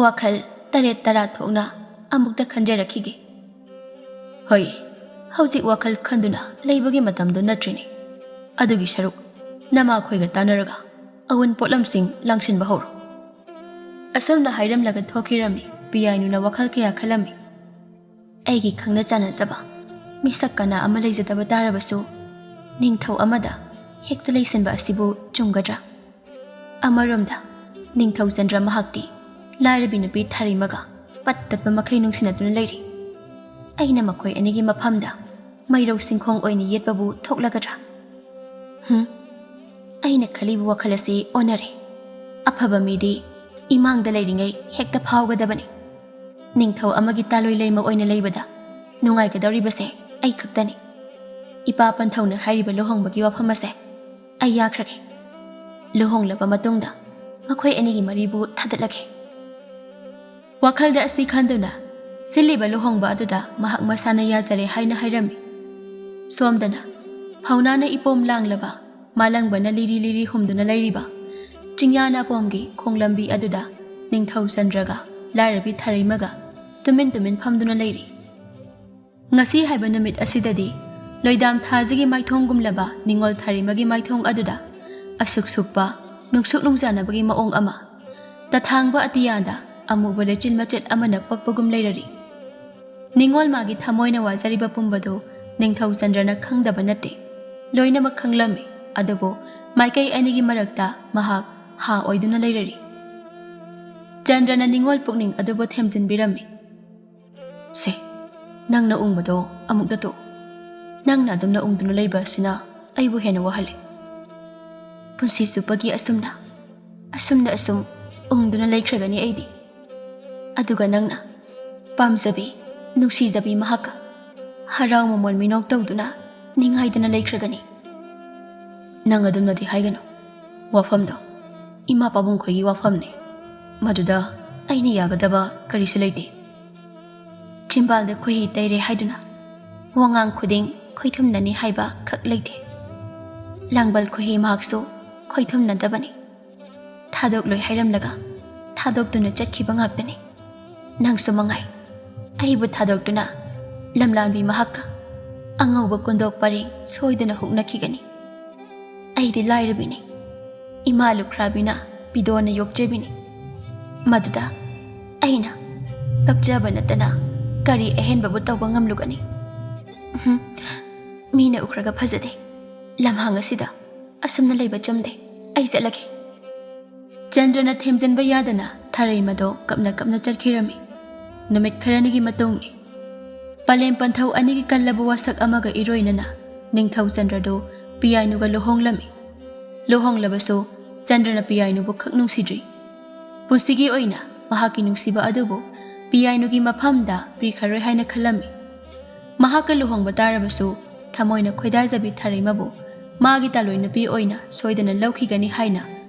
ꯋꯥꯈꯜ ꯇꯔꯦꯠ ꯇꯔꯥ ꯊꯣꯛꯅ ꯑꯃꯨꯛꯇ ꯈꯟꯖꯔꯛꯈꯤꯒꯦ꯫ ꯍꯣꯏ, ꯍꯧꯖꯤꯛ ꯋꯥꯈꯜ ꯈꯟꯗꯨꯅ ꯂꯩꯕꯒꯤ ꯃꯇꯝꯗꯨ ꯅꯠꯇ꯭ꯔꯤꯅꯤ꯫ ꯑꯗꯨꯒꯤ ꯁꯔꯨꯛ ꯅꯃꯥꯈꯣꯏꯒ ꯇꯥꯟꯅꯔꯒ ꯑꯋꯨꯟ ꯄꯣꯠꯂꯝꯁꯤꯡ ꯂꯥꯡꯁꯤꯟꯕ ꯍꯧꯔꯣ꯫ ꯑꯁꯨꯝꯅ ꯍꯥꯏꯔꯝꯂꯒ ꯊꯣꯛꯈꯤꯔꯝꯃꯤ꯫ ꯄꯤꯌꯥꯏꯅꯨꯅ ꯋꯥꯈꯜ ꯀꯌꯥ ꯈꯜꯂꯝꯃꯤ꯫ ꯑꯩꯒꯤ ꯈꯪꯅ ꯆꯥꯟꯅꯖꯕ ꯃꯤꯁꯛ ꯀꯅꯥ ꯑꯃ ꯂꯩꯖꯗꯕ ꯇꯥꯔꯕꯁꯨ, ꯅꯤꯡꯊꯧ ꯑꯃꯗ ꯍꯦꯛꯇ ꯂꯩꯁꯤꯟꯕ ꯑꯁꯤꯕꯨ ꯆꯨꯝꯒꯗ꯭ꯔꯥ? ꯑꯃꯔꯣꯝꯗ, ꯅꯤꯡꯊꯧ ꯆꯟꯗ꯭ꯔ ꯃꯍꯥꯛꯇꯤ ꯂꯥꯏꯔꯕꯤ ꯅꯨꯄꯤ ꯊꯥꯔꯤꯃꯒ ꯄꯠ ꯇꯠꯄ ꯃꯈꯩ ꯅꯨꯡꯁꯤꯅꯗꯨꯅ ꯂꯩꯔꯤ꯫ ꯑꯩꯅ ꯃꯈꯣꯏ ꯑꯅꯤꯒꯤ ꯃꯐꯝꯗ ꯃꯩꯔꯧ ꯁꯤꯡꯈꯣꯡ ꯑꯣꯏꯅ ꯌꯦꯠꯄꯕꯨ ꯊꯣꯛꯂꯒꯗ꯭ꯔꯥ? ꯍꯨꯝ, ꯑꯩꯅ ꯈꯜꯂꯤꯕ ꯋꯥꯈꯜ ꯑꯁꯤ ꯑꯣꯟꯅꯔꯦ꯫ ꯑꯐꯕ ꯃꯤꯗꯤ ꯏꯃꯥꯡꯗ ꯂꯩꯔꯤꯉꯩ ꯍꯦꯛꯇ ꯐꯥꯎꯒꯗꯕꯅꯤ꯫ ꯅꯤꯡꯊꯧ ꯑꯃꯒꯤ ꯇꯥꯂꯣꯏ ꯂꯩꯃ ꯑꯣꯏꯅ ꯂꯩꯕꯗ ꯅꯨꯡꯉꯥꯏꯒꯗꯧꯔꯤꯕꯁꯦ ꯑꯩ ꯈꯛꯇꯅꯤ꯫ ꯏꯄꯥ ꯄꯟꯊꯧꯅ ꯍꯥꯏꯔꯤꯕ ꯂꯨꯍꯣꯡꯕꯒꯤ ꯋꯥꯐꯝ ꯑꯁꯦ ꯑꯩ ꯌꯥꯈ꯭ꯔꯒꯦ꯫ ꯂꯨꯍꯣꯡꯂꯕ ꯃꯇꯨꯡꯗ ꯃꯈꯣꯏ ꯑꯅꯤꯒꯤ ꯃꯔꯤꯕꯨ ꯊꯥꯗꯠꯂꯒꯦ꯫ ꯋꯥꯈꯜꯗ ꯑꯁꯤ ꯈꯟꯗꯨꯅ ꯁꯤꯜꯂꯤꯕ ꯂꯨꯍꯣꯡꯕ ꯑꯗꯨꯗ ꯃꯍꯥꯛ ꯃꯁꯥꯅ ꯌꯥꯖꯔꯦ ꯍꯥꯏꯅ ꯍꯥꯏꯔꯝꯃꯤ꯫ ꯁꯣꯝꯗꯅ ꯐꯧꯅꯥꯅ ꯏꯄꯣꯝ ꯂꯥꯡꯂꯕ ꯃꯥꯂꯪꯕꯅ ꯂꯤꯔꯤ ꯂꯤꯔꯤ ꯍꯨꯝꯗꯨꯅ ꯂꯩꯔꯤꯕ ꯆꯤꯡꯌꯥ ꯅꯥꯄꯣꯝꯒꯤ ꯈꯣꯡꯂꯝꯕꯤ ꯑꯗꯨꯗ ꯅꯤꯡꯊꯧ ꯆꯟꯗ꯭ꯔꯒ ꯂꯥꯏꯔꯕꯤ ꯊꯥꯔꯩꯃꯒ ꯇꯨꯃꯤꯟ ꯇꯨꯃꯤꯟ ꯐꯝꯗꯨꯅ ꯂꯩꯔꯤ꯫ ꯉꯁꯤ ꯍꯥꯏꯕ ꯅꯨꯃꯤꯠ ꯑꯁꯤꯗꯗꯤ ꯂꯣꯏꯗꯥꯝ ꯊꯥꯖꯒꯤ ꯃꯥꯏꯊꯣꯡꯒꯨꯝꯂꯕ ꯅꯤꯡꯉꯣꯜ ꯊꯥꯔꯤꯃꯒꯤ ꯃꯥꯏꯊꯣꯡ ꯑꯗꯨꯗ ꯑꯁꯨꯛ ꯁꯨꯛꯄ, ꯅꯨꯡꯁꯨꯛ ꯅꯨꯡꯖꯥꯅꯕꯒꯤ ꯃꯑꯣꯡ ꯑꯃ, ꯇꯊꯥꯡꯕ ꯑꯇꯤꯌꯥꯗ ꯑꯃꯨꯕ ꯂꯩꯆꯤꯜ ꯃꯆꯦꯠ ꯑꯃꯅ ꯄꯛꯄꯒꯨꯝ ꯂꯩꯔꯔꯤ꯫ ꯅꯤꯡꯉꯣꯜ ꯃꯥꯒꯤ ꯊꯃꯣꯏꯅ ꯋꯥꯖꯔꯤꯕ ꯄꯨꯝꯕꯗꯨ ꯅꯤꯡꯊꯧ ꯆꯟꯗ꯭ꯔꯅ ꯈꯪꯗꯕ ꯅꯠꯇꯦ, ꯂꯣꯏꯅꯃꯛ ꯈꯪꯂꯝꯃꯤ꯫ ꯑꯗꯨꯕꯨ ꯃꯥꯏꯀꯩ ꯑꯅꯤꯒꯤ ꯃꯔꯛꯇ ꯃꯍꯥꯛ ꯍꯥ ꯑꯣꯏꯗꯨꯅ ꯂꯩꯔꯔꯤ꯫ ꯆꯟꯗ꯭ꯔꯅ ꯅꯤꯡꯉꯣꯜ ꯄꯨꯛꯅꯤꯡ ꯑꯗꯨꯕꯨ ꯊꯦꯝꯖꯤꯟꯕꯤꯔꯝꯃꯤ꯫ "ꯁꯦ, ꯅꯪꯅ ꯎꯪꯕꯗꯣ ꯑꯃꯨꯛꯇ ꯇꯣꯛꯎ꯫ ꯅꯪꯅ ꯑꯗꯨꯝꯅ ꯎꯪꯗꯨꯅ ꯂꯩꯕ ꯑꯁꯤꯅ ꯑꯩꯕꯨ ꯍꯦꯟꯅ ꯋꯥꯍꯜꯂꯤ꯫ ꯄꯨꯟꯁꯤ ꯆꯨꯞꯄꯒꯤ ꯑꯁꯨꯝꯅ, ꯑꯁꯨꯝꯅ ꯑꯁꯨꯝ ꯎꯪꯗꯨꯅ ꯂꯩꯈ꯭ꯔꯒꯅꯤ ꯑꯩꯗꯤ꯫ ꯑꯗꯨꯒ ꯅꯪꯅ ꯄꯥꯝꯖꯕꯤ, ꯅꯨꯡꯁꯤꯖꯕꯤ ꯃꯍꯥꯛꯀ ꯍꯔꯥꯎ ꯃꯃꯣꯟ ꯃꯤꯅꯣꯛ ꯇꯧꯗꯨꯅ ꯅꯤꯡꯉꯥꯏꯗꯅ ꯂꯩꯈ꯭ꯔꯒꯅꯤ꯫ ꯅꯪ ꯑꯗꯨꯝꯅꯗꯤ ꯍꯥꯏꯒꯅꯨ꯫ ꯋꯥꯐꯝꯗꯣ ꯏꯃꯥ ꯄꯥꯕꯨꯡ ꯈꯣꯏꯒꯤ ꯋꯥꯐꯝꯅꯤ꯫ ꯃꯗꯨꯗ ꯑꯩꯅ ꯌꯥꯒꯗꯕ ꯀꯔꯤꯁꯨ ꯂꯩꯇꯦ꯫ ꯆꯤꯝꯕꯥꯜꯗ ꯈꯣꯏꯍꯤ ꯇꯩꯔꯦ ꯍꯥꯏꯗꯨꯅ ꯋꯥꯉꯥꯡ ꯈꯨꯗꯤꯡ ꯈꯣꯏꯊꯨꯝꯅꯅꯤ ꯍꯥꯏꯕ ꯈꯛ ꯂꯩꯇꯦ꯫ ꯂꯥꯡꯕꯜ ꯈꯣꯏꯍꯤ ꯃꯍꯥꯛꯁꯨ ꯈꯣꯏꯊꯨꯝꯅꯗꯕꯅꯤ꯫ ꯊꯥꯗꯣꯛꯂꯣꯏ ꯍꯥꯏꯔꯝꯂꯒ ꯊꯥꯗꯣꯛꯇꯨꯅ ꯆꯠꯈꯤꯕ ꯉꯥꯛꯇꯅꯤ꯫ ꯅꯪꯁꯨ ꯃꯉꯥꯏ꯫ ꯑꯩꯕꯨ ꯊꯥꯗꯣꯛꯇꯨꯅ ꯂꯝꯂꯥꯟꯕꯤ ꯃꯍꯥꯛꯀ ꯑꯉꯧꯕ ꯀꯨꯟꯗꯣꯛ ꯄꯔꯦꯡ ꯁꯣꯏꯗꯅ ꯍꯨꯛꯅꯈꯤꯒꯅꯤ꯫ ꯑꯩꯗꯤ ꯂꯥꯏꯔꯕꯤꯅꯤ꯫ ꯏꯃꯥ ꯂꯨꯈ꯭ꯔꯥꯕꯤꯅ ꯄꯤꯗꯣꯅ ꯌꯣꯛꯆꯕꯤꯅꯤ꯫ ꯃꯗꯨꯗ ꯑꯩꯅ ꯀꯞꯆꯕ ꯅꯠꯇꯅ ꯀꯔꯤ ꯑꯍꯦꯟꯕꯕꯨ ꯇꯧꯕ ꯉꯝꯂꯨꯒꯅꯤ? ꯎꯍꯨꯝ, ꯃꯤꯅ ꯎꯈ꯭ꯔꯒ ꯐꯖꯗꯦ꯫ ꯂꯝꯍꯥꯡ ꯑꯁꯤꯗ ꯑꯁꯨꯝꯅ ꯂꯩꯕ ꯆꯨꯝꯗꯦ꯫ ꯑꯩ ꯆꯠꯂꯒꯦ꯫ ꯆꯟꯗ꯭ꯔꯅ ꯊꯦꯝꯖꯤꯟꯕ ꯌꯥꯗꯅ ꯊꯔꯩꯃꯗꯣ ꯀꯞꯅ ꯀꯞꯅ ꯆꯠꯈꯤꯔꯝꯃꯤ꯫ ꯅꯨꯃꯤꯠ ꯈꯔꯅꯤꯒꯤ ꯃꯇꯨꯡꯅꯤ꯫ ꯄꯂꯦꯝ ꯄꯟꯊꯧ ꯑꯅꯤꯒꯤ ꯀꯜꯂꯕ ꯋꯥꯁꯛ ꯑꯃꯒ ꯏꯔꯣꯏꯅꯅ ꯅꯤꯡꯊꯧ ꯆꯟꯗ꯭ꯔꯗꯨ ꯄꯤꯌꯥꯏꯅꯨꯒ ꯂꯨꯍꯣꯡꯂꯝꯃꯤ꯫ ꯂꯨꯍꯣꯡꯂꯕꯁꯨ ꯆꯟꯗ꯭ꯔꯅ ꯄꯤꯌꯥꯏꯅꯨꯕꯨ ꯈꯛ ꯅꯨꯡꯁꯤꯗ꯭ꯔꯤ꯫ ꯄꯨꯟꯁꯤꯒꯤ ꯑꯣꯏꯅ ꯃꯍꯥꯛꯀꯤ ꯅꯨꯡꯁꯤꯕ ꯑꯗꯨꯕꯨ ꯄꯤꯌꯥꯏꯅꯨꯒꯤ ꯃꯐꯝꯗ ꯄꯤꯈ꯭ꯔꯔꯣꯏ ꯍꯥꯏꯅ ꯈꯜꯂꯝꯃꯤ꯫ ꯃꯍꯥꯛꯀ ꯂꯨꯍꯣꯡꯕ ꯇꯥꯔꯕꯁꯨ ꯊꯃꯣꯏꯅ ꯈꯣꯏꯗꯥꯖꯕꯤ ꯊꯔꯩꯃꯕꯨ ꯃꯥꯒꯤ ꯇꯥꯂꯣꯏ ꯅꯨꯄꯤ ꯑꯣꯏꯅ ꯁꯣꯏꯗꯅ ꯂꯧꯈꯤꯒꯅꯤ ꯍꯥꯏꯅ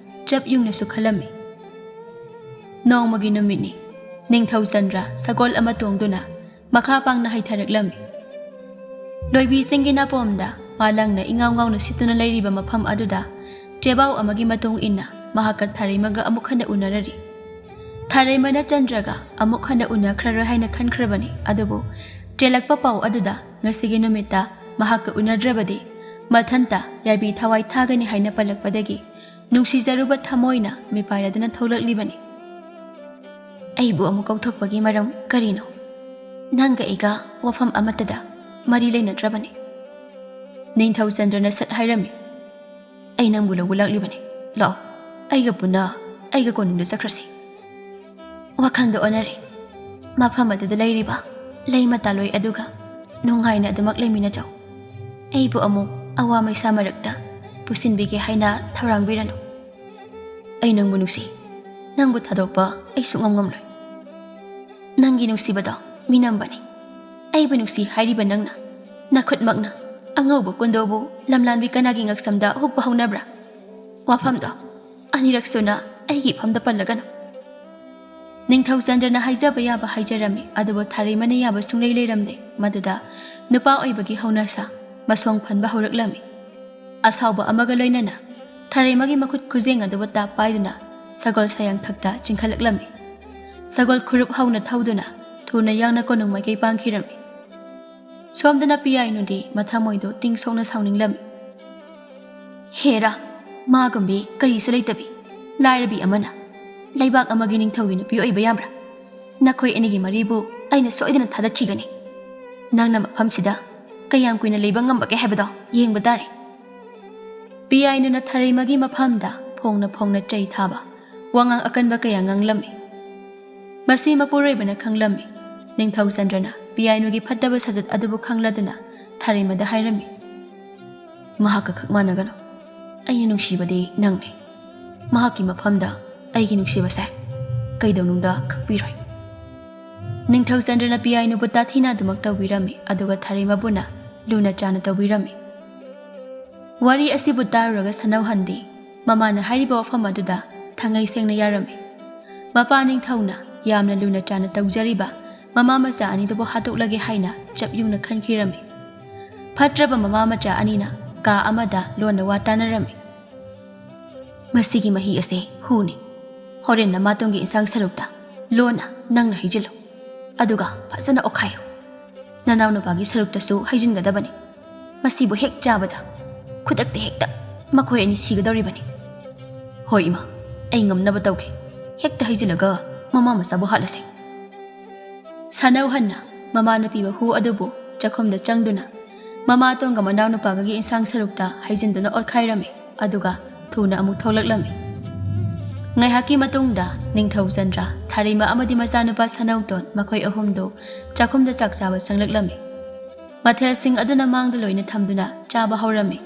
ꯆꯞ ꯌꯨꯡꯅꯁꯨ ꯈꯜꯂꯝꯃꯤ꯫ ꯅꯣꯡꯃꯒꯤ ꯅꯨꯃꯤꯠꯅꯤ꯫ ꯅꯤꯡꯊꯧ ꯆꯟꯗ꯭ꯔ ꯁꯒꯣꯜ ꯑꯃ ꯇꯣꯡꯗꯨꯅ ꯃꯈꯥ ꯄꯥꯡꯅ ꯍꯩꯊꯔꯛꯂꯝꯃꯤ꯫ ꯂꯣꯏꯕꯤꯁꯤꯡꯒꯤ ꯅꯥꯄꯣꯝꯗ ꯃꯥꯂꯪꯅ ꯏꯉꯥꯎ ꯉꯥꯎꯅ ꯁꯤꯠꯇꯨꯅ ꯂꯩꯔꯤꯕ ꯃꯐꯝ ꯑꯗꯨꯗ ꯆꯦꯕꯥꯎ ꯑꯃꯒꯤ ꯃꯇꯨꯡ ꯏꯟꯅ ꯃꯍꯥꯛꯀ ꯊꯔꯩꯃꯒ ꯑꯃꯨꯛ ꯍꯟꯅ ꯎꯅꯔꯔꯤ꯫ ꯊꯔꯩꯃꯅ ꯆꯟꯗ꯭ꯔꯒ ꯑꯃꯨꯛ ꯍꯟꯅ ꯎꯅꯈ꯭ꯔꯔꯣꯏ ꯍꯥꯏꯅ ꯈꯟꯈ꯭ꯔꯕꯅꯤ, ꯑꯗꯨꯕꯨ ꯆꯦꯜꯂꯛꯄ ꯄꯥꯎ ꯑꯗꯨꯗ ꯉꯁꯤꯒꯤ ꯅꯨꯃꯤꯠꯇ ꯃꯍꯥꯛꯀ ꯎꯅꯗ꯭ꯔꯕꯗꯤ ꯃꯊꯟꯇ ꯌꯥꯏꯕꯤ ꯊꯋꯥꯏ ꯊꯥꯒꯅꯤ ꯍꯥꯏꯅ ꯄꯜꯂꯛꯄꯗꯒꯤ ꯅꯨꯡꯁꯤꯖꯔꯨꯕ ꯊꯃꯣꯏꯅ ꯃꯤꯄꯥꯏꯔꯗꯨꯅ ꯊꯣꯛꯂꯛꯂꯤꯕꯅꯤ꯫ ꯑꯩꯕꯨ ꯑꯃꯨꯛ ꯀꯧꯊꯣꯛꯄꯒꯤ ꯃꯔꯝ ꯀꯔꯤꯅꯣ? ꯅꯪꯒ ꯑꯩꯒ ꯋꯥꯐꯝ ꯑꯃꯠꯇꯗ ꯃꯔꯤ ꯂꯩꯅꯗ꯭ꯔꯕꯅꯤ꯫ ꯅꯤꯡꯊꯧ ꯆꯟꯗ꯭ꯔꯅ ꯁꯠ ꯍꯥꯏꯔꯝꯃꯤ, "ꯑꯩ ꯅꯪꯕꯨ ꯂꯧꯕ ꯂꯥꯛꯂꯤꯕꯅꯤ꯫ ꯂꯥꯛꯑꯣ, ꯑꯩꯒ ꯄꯨꯟꯅ ꯑꯩꯒ ꯀꯣꯅꯨꯡꯗ ꯆꯠꯈ꯭ꯔꯁꯤ꯫" ꯋꯥꯈꯜꯗ ꯑꯣꯟꯅꯔꯦ꯫ ꯃꯐꯝ ꯑꯗꯨꯗ ꯂꯩꯔꯤꯕ ꯂꯩ ꯃꯇꯥꯂꯣꯏ ꯑꯗꯨꯒ ꯅꯨꯡꯉꯥꯏꯅ ꯑꯗꯨꯃꯛ ꯂꯩꯃꯤꯟꯅꯖꯧ꯫ ꯑꯩꯕꯨ ꯑꯃꯨꯛ ꯑꯋꯥ ꯃꯩꯁꯥ ꯃꯔꯛꯇ ꯄꯨꯁꯤꯟꯕꯤꯒꯦ ꯍꯥꯏꯅ ꯊꯧꯔꯥꯡꯕꯤꯔꯅꯨ꯫ ꯑꯩ ꯅꯪꯕꯨ ꯅꯨꯡꯁꯤ꯫ ꯅꯪꯕꯨ ꯊꯥꯗꯣꯛꯄ ꯑꯩ ꯁꯨꯛꯉꯝ ꯉꯝꯂꯣꯏ꯫ ꯅꯪꯒꯤ ꯅꯨꯡꯁꯤꯕꯗꯣ ꯃꯤꯅꯝꯕꯅꯤ꯫ ꯑꯩꯕꯨ ꯅꯨꯡꯁꯤ ꯍꯥꯏꯔꯤꯕ ꯅꯪꯅ ꯅꯈꯨꯠꯃꯛꯅ ꯑꯉꯧꯕ ꯀꯨꯟꯗꯣꯕꯨ ꯂꯝꯂꯥꯟꯕꯤ ꯀꯅꯥꯒꯤ ꯉꯛꯁꯝꯗ ꯍꯨꯛꯄ ꯍꯧꯅꯕ꯭ꯔꯥ? ꯋꯥꯐꯝꯗꯣ ꯑꯅꯤꯔꯛ ꯁꯨꯅ ꯑꯩꯒꯤ ꯏꯐꯝꯗ ꯄꯜꯂꯒꯅꯨ꯫ ꯅꯤꯡꯊꯧ ꯆꯟꯗ꯭ꯔꯅ ꯍꯥꯏꯖꯕ ꯌꯥꯕ ꯍꯥꯏꯖꯔꯝꯃꯤ, ꯑꯗꯨꯕꯨ ꯊꯥꯔꯩꯃꯅ ꯌꯥꯕ ꯁꯨꯡꯂꯩ ꯂꯩꯔꯝꯗꯦ꯫ ꯃꯗꯨꯗ ꯅꯨꯄꯥ ꯑꯣꯏꯕꯒꯤ ꯍꯧꯅꯁꯥ ꯃꯁꯣꯡ ꯐꯟꯕ ꯍꯧꯔꯛꯂꯝꯃꯤ꯫ ꯑꯁꯥꯎꯕ ꯑꯃꯒ ꯂꯣꯏꯅꯅ ꯊꯥꯔꯩꯃꯒꯤ ꯃꯈꯨꯠ ꯈꯨꯖꯦꯡ ꯑꯗꯨꯕꯨ ꯇꯥꯞ ꯄꯥꯏꯗꯨꯅ ꯁꯒꯣꯜ ꯁꯥꯌꯥꯡꯊꯛꯇ ꯆꯤꯡꯈꯠꯂꯛꯂꯝꯃꯤ꯫ ꯁꯒꯣꯜ ꯈꯨꯔꯨꯞ ꯍꯧꯅ ꯊꯧꯗꯨꯅ ꯊꯨꯅ ꯌꯥꯡꯅ ꯀꯣꯅꯨꯡ ꯃꯥꯏꯀꯩ ꯄꯥꯡꯈꯤꯔꯝꯃꯤ꯫ ꯁꯣꯝꯗꯅ ꯄꯤꯌꯥꯏꯅꯨꯗꯤ ꯃꯊꯃꯣꯏꯗꯣ ꯇꯤꯡ ꯁꯣꯛꯅ ꯁꯥꯎꯅꯤꯡꯂꯝꯃꯤ꯫ "ꯍꯦꯔꯥ, ꯃꯥꯒꯨꯝꯕꯤ ꯀꯔꯤꯁꯨ ꯂꯩꯇꯕꯤ ꯂꯥꯏꯔꯕꯤ ꯑꯃꯅ ꯂꯩꯕꯥꯛ ꯑꯃꯒꯤ ꯅꯤꯡꯊꯧꯒꯤ ꯅꯨꯄꯤ ꯑꯣꯏꯕ ꯌꯥꯕ꯭ꯔꯥ? ꯅꯈꯣꯏ ꯑꯅꯤꯒꯤ ꯃꯔꯤꯕꯨ ꯑꯩꯅ ꯁꯣꯏꯗꯅ ꯊꯥꯗꯠꯈꯤꯒꯅꯤ꯫ ꯅꯪꯅ ꯃꯐꯝꯁꯤꯗ ꯀꯌꯥꯝ ꯀꯨꯏꯅ ꯂꯩꯕ ꯉꯝꯕꯒꯦ ꯍꯥꯏꯕꯗꯣ ꯌꯦꯡꯕ ꯇꯥꯔꯦ꯫" ꯄꯤꯌꯥꯏꯅꯨꯅ ꯊꯥꯔꯩꯃꯒꯤ ꯃꯐꯝꯗ ꯐꯣꯡꯅ ꯐꯣꯡꯅ ꯆꯩ ꯊꯥꯕ ꯋꯥꯉꯥꯡ ꯑꯀꯟꯕ ꯀꯌꯥ ꯉꯥꯡꯂꯝꯃꯤ꯫ ꯃꯁꯤ ꯃꯄꯨꯔꯣꯏꯕꯅ ꯈꯪꯂꯝꯃꯤ꯫ ꯅꯤꯡꯊꯧ ꯆꯟꯗ꯭ꯔꯅ ꯄꯤꯌꯥꯏꯅꯨꯒꯤ ꯐꯠꯇꯕ ꯁꯥꯖꯠ ꯑꯗꯨꯕꯨ ꯈꯪꯂꯗꯨꯅ ꯊꯥꯔꯩꯃꯗ ꯍꯥꯏꯔꯝꯃꯤ, "ꯃꯍꯥꯛꯀ ꯈꯛ ꯃꯥꯟꯅꯒꯅꯨ꯫ ꯑꯩꯅ ꯅꯨꯡꯁꯤꯕꯗꯤ ꯅꯪꯅꯤ꯫ ꯃꯍꯥꯛꯀꯤ ꯃꯐꯝꯗ ꯑꯩꯒꯤ ꯅꯨꯡꯁꯤꯕꯁꯦ ꯀꯩꯗꯧꯅꯨꯡꯗ ꯈꯛꯄꯤꯔꯣꯏ꯫" ꯅꯤꯡꯊꯧ ꯆꯟꯗ꯭ꯔꯅ ꯄꯤꯌꯥꯏꯅꯨꯕꯨ ꯇꯥꯊꯤꯅ ꯑꯗꯨꯃꯛ ꯇꯧꯕꯤꯔꯝꯃꯤ, ꯑꯗꯨꯒ ꯊꯥꯔꯩꯃꯕꯨꯅ ꯂꯨꯅ ꯆꯥꯅ ꯇꯧꯕꯤꯔꯝꯃꯤ꯫ ꯋꯥꯔꯤ ꯑꯁꯤꯕꯨ ꯇꯥꯔꯨꯔꯒ ꯁꯅꯧꯍꯟꯗꯤ ꯃꯃꯥꯅ ꯍꯥꯏꯔꯤꯕ ꯋꯥꯐꯝ ꯑꯗꯨꯗ ꯊꯥꯡꯉꯩ ꯁꯦꯡꯅ ꯌꯥꯔꯝꯃꯤ꯫ ꯃꯄꯥ ꯅꯤꯡꯊꯧꯅ ꯌꯥꯝꯅ ꯂꯨꯅ ꯆꯥꯅ ꯇꯧꯖꯔꯤꯕ ꯃꯃꯥ ꯃꯆꯥ ꯑꯅꯤꯗꯨꯕꯨ ꯍꯥꯠꯇꯣꯛꯂꯒꯦ ꯍꯥꯏꯅ ꯆꯞ ꯌꯨꯡꯅ ꯈꯟꯈꯤꯔꯝꯃꯤ꯫ ꯐꯠꯇ꯭ꯔꯕ ꯃꯃꯥ ꯃꯆꯥ ꯑꯅꯤꯅ ꯀꯥ ꯑꯃꯗ ꯂꯣꯟꯅ ꯋꯥ ꯇꯥꯅꯔꯝꯃꯤ꯫ "ꯃꯁꯤꯒꯤ ꯃꯍꯤ ꯑꯁꯦ ꯍꯨꯅꯤ꯫ ꯍꯣꯔꯦꯟ ꯅꯃꯥꯇꯣꯟꯒꯤ ꯏꯟꯁꯥꯡ ꯁꯔꯨꯛꯇ ꯂꯣꯟꯅ ꯅꯪꯅ ꯍꯩꯖꯤꯜꯂꯨ꯫ ꯑꯗꯨꯒ ꯐꯖꯅ ꯑꯣꯠꯈꯥꯏꯌꯨ꯫ ꯅꯅꯥꯎꯅꯨꯄꯥꯒꯤ ꯁꯔꯨꯛꯇꯁꯨ ꯍꯩꯖꯤꯟꯒꯗꯕꯅꯤ꯫ ꯃꯁꯤꯕꯨ ꯍꯦꯛ ꯆꯥꯕꯗ ꯈꯨꯗꯛꯇ ꯍꯦꯛꯇ ꯃꯈꯣꯏ ꯑꯅꯤ ꯁꯤꯒꯗꯧꯔꯤꯕꯅꯤ꯫" "ꯍꯣꯏ ꯏꯃꯥ, ꯑꯩ ꯉꯝꯅꯕ ꯇꯧꯒꯦ꯫ ꯍꯦꯛꯇ ꯍꯩꯖꯤꯜꯂꯒ ꯃꯃꯥ ꯃꯆꯥꯕꯨ ꯍꯥꯠꯂꯁꯦ꯫" ꯁꯅꯧꯍꯟꯅ ꯃꯃꯥꯅ ꯄꯤꯕ ꯍꯨ ꯑꯗꯨꯕꯨ ꯆꯥꯛꯈꯨꯝꯗ ꯆꯪꯗꯨꯅ ꯃꯃꯥꯇꯣꯟꯒ ꯃꯅꯥꯎꯅꯨꯄꯥꯒꯒꯤ ꯏꯟꯁꯥꯡ ꯁꯔꯨꯛꯇ ꯍꯩꯖꯤꯟꯗꯨꯅ ꯑꯣꯠꯈꯥꯏꯔꯝꯃꯤ꯫ ꯑꯗꯨꯒ ꯊꯨꯅ ꯑꯃꯨꯛ ꯊꯣꯛꯂꯛꯂꯝꯃꯤ꯫ ꯉꯥꯏꯍꯥꯛꯀꯤ ꯃꯇꯨꯡꯗ ꯅꯤꯡꯊꯧ ꯆꯟꯗ꯭ꯔ, ꯊꯥꯔꯩꯃ ꯑꯃꯗꯤ ꯃꯆꯥꯅꯨꯄꯥ ꯁꯅꯧꯇꯣꯟ ꯃꯈꯣꯏ ꯑꯍꯨꯝꯗꯨ ꯆꯥꯛꯈꯨꯝꯗ ꯆꯥꯛ ꯆꯥꯕ ꯆꯪꯂꯛꯂꯝꯃꯤ꯫ ꯃꯊꯦꯜꯁꯤꯡ ꯑꯗꯨꯅ ꯃꯥꯡꯗ ꯂꯣꯏꯅ ꯊꯝꯗꯨꯅ ꯆꯥꯕ ꯍꯧꯔꯝꯃꯤ꯫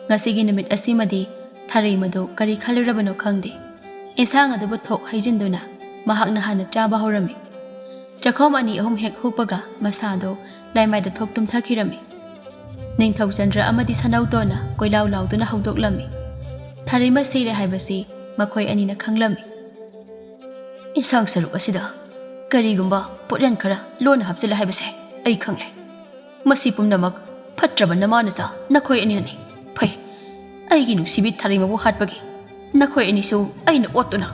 ꯉꯁꯤꯒꯤ ꯅꯨꯃꯤꯠ ꯑꯁꯤꯃꯗꯤ ꯊꯥꯔꯩꯃꯗꯨ ꯀꯔꯤ ꯈꯜꯂꯨꯔꯕꯅꯣ ꯈꯪꯗꯦ꯫ ꯏꯟꯁꯥꯡ ꯑꯗꯨꯕꯨ ꯊꯣꯛ ꯍꯩꯖꯤꯟꯗꯨꯅ ꯃꯍꯥꯛꯅ ꯍꯥꯟꯅ ꯆꯥꯕ ꯍꯧꯔꯝꯃꯤ꯫ ꯆꯥꯛꯈꯣꯝ ꯑꯅꯤ ꯑꯍꯨꯝ ꯍꯦꯛ ꯍꯨꯞꯄꯒ ꯃꯁꯥꯗꯣ ꯂꯥꯏꯃꯥꯏꯗ ꯊꯣꯛ ꯇꯨꯝꯊꯈꯤꯔꯝꯃꯤ꯫ ꯅꯤꯡꯊꯧ ꯆꯟꯗ꯭ꯔ ꯑꯃꯗꯤ ꯁꯅꯧꯇꯣꯟꯅ ꯀꯣꯏꯂꯥꯎ ꯂꯥꯎꯗꯨꯅ ꯍꯧꯗꯣꯛꯂꯝꯃꯤ꯫ ꯊꯔꯩꯃ ꯁꯤꯔꯦ ꯍꯥꯏꯕꯁꯤ ꯃꯈꯣꯏ ꯑꯅꯤꯅ ꯈꯪꯂꯝꯃꯤ꯫ ꯏꯟꯁꯥꯡ ꯁꯔꯨꯛ ꯑꯁꯤꯗ ꯀꯔꯤꯒꯨꯝꯕ ꯄꯣꯠꯌꯥꯟ ꯈꯔ ꯂꯣꯟꯅ ꯍꯥꯞꯆꯤꯜꯂꯦ ꯍꯥꯏꯕꯁꯦ ꯑꯩ ꯈꯪꯂꯦ꯫ ꯃꯁꯤ ꯄꯨꯝꯅꯃꯛ ꯐꯠꯇ꯭ꯔꯕ ꯅꯃꯥ ꯅꯆꯥ ꯅꯈꯣꯏ ꯑꯅꯤꯅꯅꯤ꯫ ꯐꯩ, ꯑꯩꯒꯤ ꯅꯨꯡꯁꯤꯕꯤ ꯊꯔꯩꯃꯕꯨ ꯍꯥꯠꯄꯒꯤ ꯅꯈꯣꯏ ꯑꯅꯤꯁꯨ ꯑꯩꯅ ꯑꯣꯠꯇꯨꯅ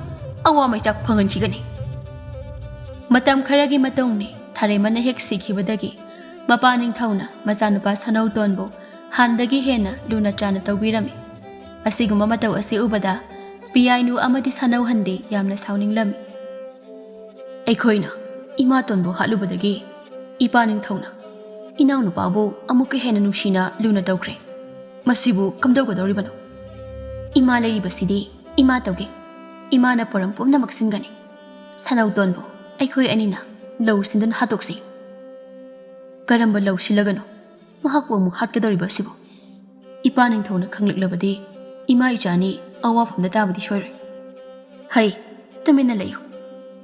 ꯑꯋꯥ ꯃꯩꯆꯥꯛ ꯐꯪꯍꯟꯈꯤꯒꯅꯤ꯫ ꯃꯇꯝ ꯈꯔꯒꯤ ꯃꯇꯨꯡꯅꯤ, ꯊꯔꯩꯃꯅ ꯍꯦꯛ ꯁꯤꯈꯤꯕꯗꯒꯤ ꯃꯄꯥ ꯅꯤꯡꯊꯧꯅ ꯃꯆꯥꯅꯨꯄꯥ ꯁꯅꯧꯇꯣꯟꯕꯨ ꯍꯥꯟꯅꯗꯒꯤ ꯍꯦꯟꯅ ꯂꯨꯅ ꯆꯥꯟꯅ ꯇꯧꯕꯤꯔꯝꯃꯤ꯫ ꯑꯁꯤꯒꯨꯝꯕ ꯃꯇꯧ ꯑꯁꯤ ꯎꯕꯗ ꯄꯤꯌꯥꯏꯅꯨ ꯑꯃꯗꯤ ꯁꯅꯧꯍꯟꯗꯤ ꯌꯥꯝꯅ ꯁꯥꯎꯅꯤꯡꯂꯝꯃꯤ꯫ ꯑꯩꯈꯣꯏꯅ ꯏꯃꯥꯇꯣꯟꯕꯨ ꯍꯥꯠꯂꯨꯕꯗꯒꯤ ꯏꯄꯥ ꯅꯤꯡꯊꯧꯅ ꯏꯅꯥꯎꯅꯨꯄꯥꯕꯨ ꯑꯃꯨꯛꯀ ꯍꯦꯟꯅ ꯅꯨꯡꯁꯤꯅ ꯂꯨꯅ ꯇꯧꯈ꯭ꯔꯦ꯫ ꯃꯁꯤꯕꯨ ꯀꯝꯗꯧꯒꯗꯧꯔꯤꯕꯅꯣ? ꯏꯃꯥ ꯂꯩꯔꯤꯕꯁꯤꯗꯤ ꯏꯃꯥ ꯇꯧꯒꯦ꯫ ꯏꯃꯥꯅ ꯄꯣꯔꯝ ꯄꯨꯝꯅꯃꯛ ꯁꯤꯟꯒꯅꯤ꯫ ꯁꯅꯧꯇꯣꯟꯕꯨ ꯑꯩꯈꯣꯏ ꯑꯅꯤꯅ ꯂꯧ ꯁꯤꯟꯗꯨꯅ ꯍꯥꯠꯇꯣꯛꯁꯤ꯫ ꯀꯔꯝꯕ ꯂꯧ ꯁꯤꯜꯂꯒꯅꯣ ꯃꯍꯥꯛꯄꯨ ꯑꯃꯨꯛ ꯍꯥꯠꯀꯗꯧꯔꯤꯕ ꯑꯁꯤꯕꯨ? ꯏꯄꯥ ꯅꯤꯡꯊꯧꯅ ꯈꯪꯂꯛꯂꯕꯗꯤ ꯏꯃꯥ ꯏꯆꯥꯅꯤ ꯑꯋꯥꯐꯝꯗ ꯇꯥꯕꯗꯤ ꯁꯣꯏꯔꯣꯏ꯫ ꯍꯩ, ꯇꯨꯃꯤꯟꯅ ꯂꯩꯌꯨ꯫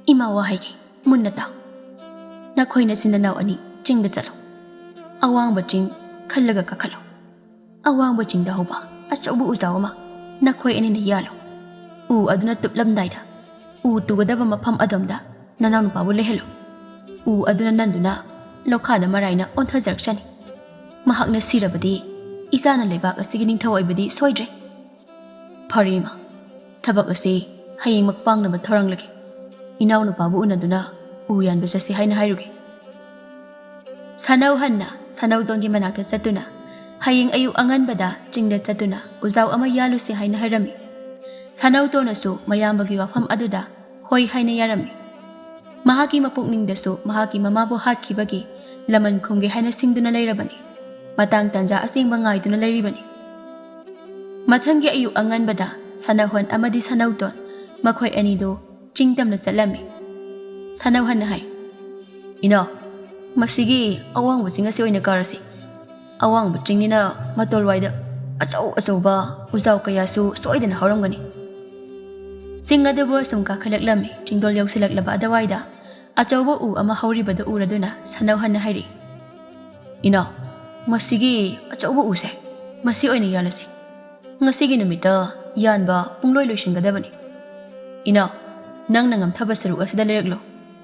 ꯏꯃꯥ ꯋꯥ ꯍꯥꯏꯒꯦ, ꯃꯨꯟꯅ ꯇꯥꯎ꯫ ꯅꯈꯣꯏ ꯅꯆꯤꯟ ꯅꯅꯥꯎ ꯑꯅꯤ ꯆꯤꯡꯗ ꯆꯠꯂꯨ꯫ ꯑꯋꯥꯡꯕ ꯆꯤꯡ ꯈꯜꯂꯒ ꯀꯥꯈꯠꯂꯨ꯫ ꯑꯋꯥꯡꯕ ꯆꯤꯡꯗ ꯍꯧꯕ ꯑꯆꯧꯕ ꯎꯖꯥꯎ ꯑꯃ ꯅꯈꯣꯏ ꯑꯅꯤꯅ ꯌꯥꯜꯂꯨ꯫ ꯎ ꯑꯗꯨꯅ ꯇꯨꯞꯂꯝꯗꯥꯏꯗ ꯎ ꯇꯨꯒꯗꯕ ꯃꯐꯝ ꯑꯗꯣꯝꯗ ꯅꯅꯥꯎꯅꯨꯄꯥꯕꯨ ꯂꯩꯍꯜꯂꯨ꯫ ꯎ ꯑꯗꯨꯅ ꯅꯟꯗꯨꯅ ꯂꯣꯈꯥꯗ ꯃꯔꯥꯏꯅ ꯑꯣꯟꯊꯖꯔꯛꯆꯅꯤ꯫ ꯃꯍꯥꯛꯅ ꯁꯤꯔꯕꯗꯤ ꯏꯆꯥꯅ ꯂꯩꯕꯥꯛ ꯑꯁꯤꯒꯤ ꯅꯤꯡꯊꯧ ꯑꯣꯏꯕꯗꯤ ꯁꯣꯏꯗ꯭ꯔꯦ꯫ ꯐꯔꯦ ꯏꯃꯥ, ꯊꯕꯛ ꯑꯁꯤ ꯍꯌꯦꯡꯃꯛ ꯄꯥꯡꯅꯕ ꯊꯧꯔꯥꯡꯂꯒꯦ꯫ ꯏꯅꯥꯎꯅꯨꯄꯥꯕꯨ ꯎꯅꯗꯨꯅ ꯎ ꯌꯥꯟꯕ ꯆꯠꯁꯤ ꯍꯥꯏꯅ ꯍꯥꯏꯔꯨꯒꯦ꯫ ꯁꯅꯧꯍꯟꯅ ꯁꯅꯧꯇꯣꯟꯒꯤ ꯃꯅꯥꯛꯇ ꯆꯠꯇꯨꯅ ꯍꯌꯦꯡ ꯑꯌꯨꯛ ꯑꯉꯟꯕꯗ ꯆꯤꯡꯗ ꯆꯠꯇꯨꯅ ꯎꯖꯥꯎ ꯑꯃ ꯌꯥꯜꯂꯨꯁꯤ ꯍꯥꯏꯅ ꯍꯥꯏꯔꯝꯃꯤ꯫ ꯁꯅꯧꯇꯣꯟꯅꯁꯨ ꯃꯌꯥꯝꯕꯒꯤ ꯋꯥꯐꯝ ꯑꯗꯨꯗ ꯍꯣꯏ ꯍꯥꯏꯅ ꯌꯥꯔꯝꯃꯤ꯫ ꯃꯍꯥꯛꯀꯤ ꯃꯄꯨꯛꯅꯤꯡꯗꯁꯨ ꯃꯍꯥꯛꯀꯤ ꯃꯃꯥꯕꯨ ꯍꯥꯠꯈꯤꯕꯒꯤ ꯂꯃꯟ ꯈꯨꯝꯒꯦ ꯍꯥꯏꯅ ꯁꯤꯡꯗꯨꯅ ꯂꯩꯔꯕꯅꯤ꯫ ꯃꯇꯥꯡ ꯇꯥꯟꯖꯥ ꯑꯁꯦꯡꯕ ꯉꯥꯏꯗꯨꯅ ꯂꯩꯔꯤꯕꯅꯤ꯫ ꯃꯊꯪꯒꯤ ꯑꯌꯨꯛ ꯑꯉꯟꯕꯗ ꯁꯅꯧꯍꯟ ꯑꯃꯗꯤ ꯁꯅꯧꯇꯣꯟ ꯃꯈꯣꯏ ꯑꯅꯤꯗꯨ ꯆꯤꯡ ꯇꯝꯅ ꯆꯠꯂꯝꯃꯤ꯫ ꯁꯅꯧꯍꯟꯅ ꯍꯥꯏ, "ꯏꯅꯥꯎ, ꯃꯁꯤꯒꯤ ꯑꯋꯥꯡꯕ ꯆꯤꯡ ꯑꯁꯤ ꯑꯣꯏꯅ ꯀꯥꯔꯁꯤ꯫ ꯑꯋꯥꯡꯕ ꯆꯤꯡꯅꯤꯅ ꯃꯇꯣꯜꯋꯥꯏꯗ ꯑꯆꯧ ꯑꯆꯧꯕ ꯎꯖꯥꯎ ꯀꯌꯥꯁꯨ ꯁꯣꯏꯗꯅ ꯍꯧꯔꯝꯒꯅꯤ꯫" ꯆꯤꯡ ꯑꯗꯨꯕꯨ ꯑꯁꯨꯝ ꯀꯥꯈꯠꯂꯛꯂꯝꯃꯤ꯫ ꯆꯤꯡꯗꯣꯜ ꯌꯧꯁꯤꯜꯂꯛꯂꯕ ꯑꯗꯨꯋꯥꯏꯗ ꯑꯆꯧꯕ ꯎ ꯑꯃ ꯍꯧꯔꯤꯕꯗꯨ ꯎꯔꯗꯨꯅ ꯁꯥꯅꯧꯍꯟꯅ ꯍꯥꯏꯔꯤ, "ꯏꯅꯥꯎ, ꯃꯁꯤꯒꯤ ꯑꯆꯧꯕ ꯎꯁꯦ, ꯃꯁꯤ ꯑꯣꯏꯅ ꯌꯥꯜꯂꯁꯤ꯫ ꯉꯁꯤꯒꯤ ꯅꯨꯃꯤꯠꯇ ꯌꯥꯟꯕ ꯄꯨꯡꯂꯣꯏ ꯂꯣꯏꯁꯤꯟꯒꯗꯕꯅꯤ꯫ ꯏꯅꯥꯎ, ꯅꯪꯅ ꯉꯝꯊꯕ ꯁꯔꯨꯛ ꯑꯁꯤꯗ ꯂꯩꯔꯛꯂꯣ,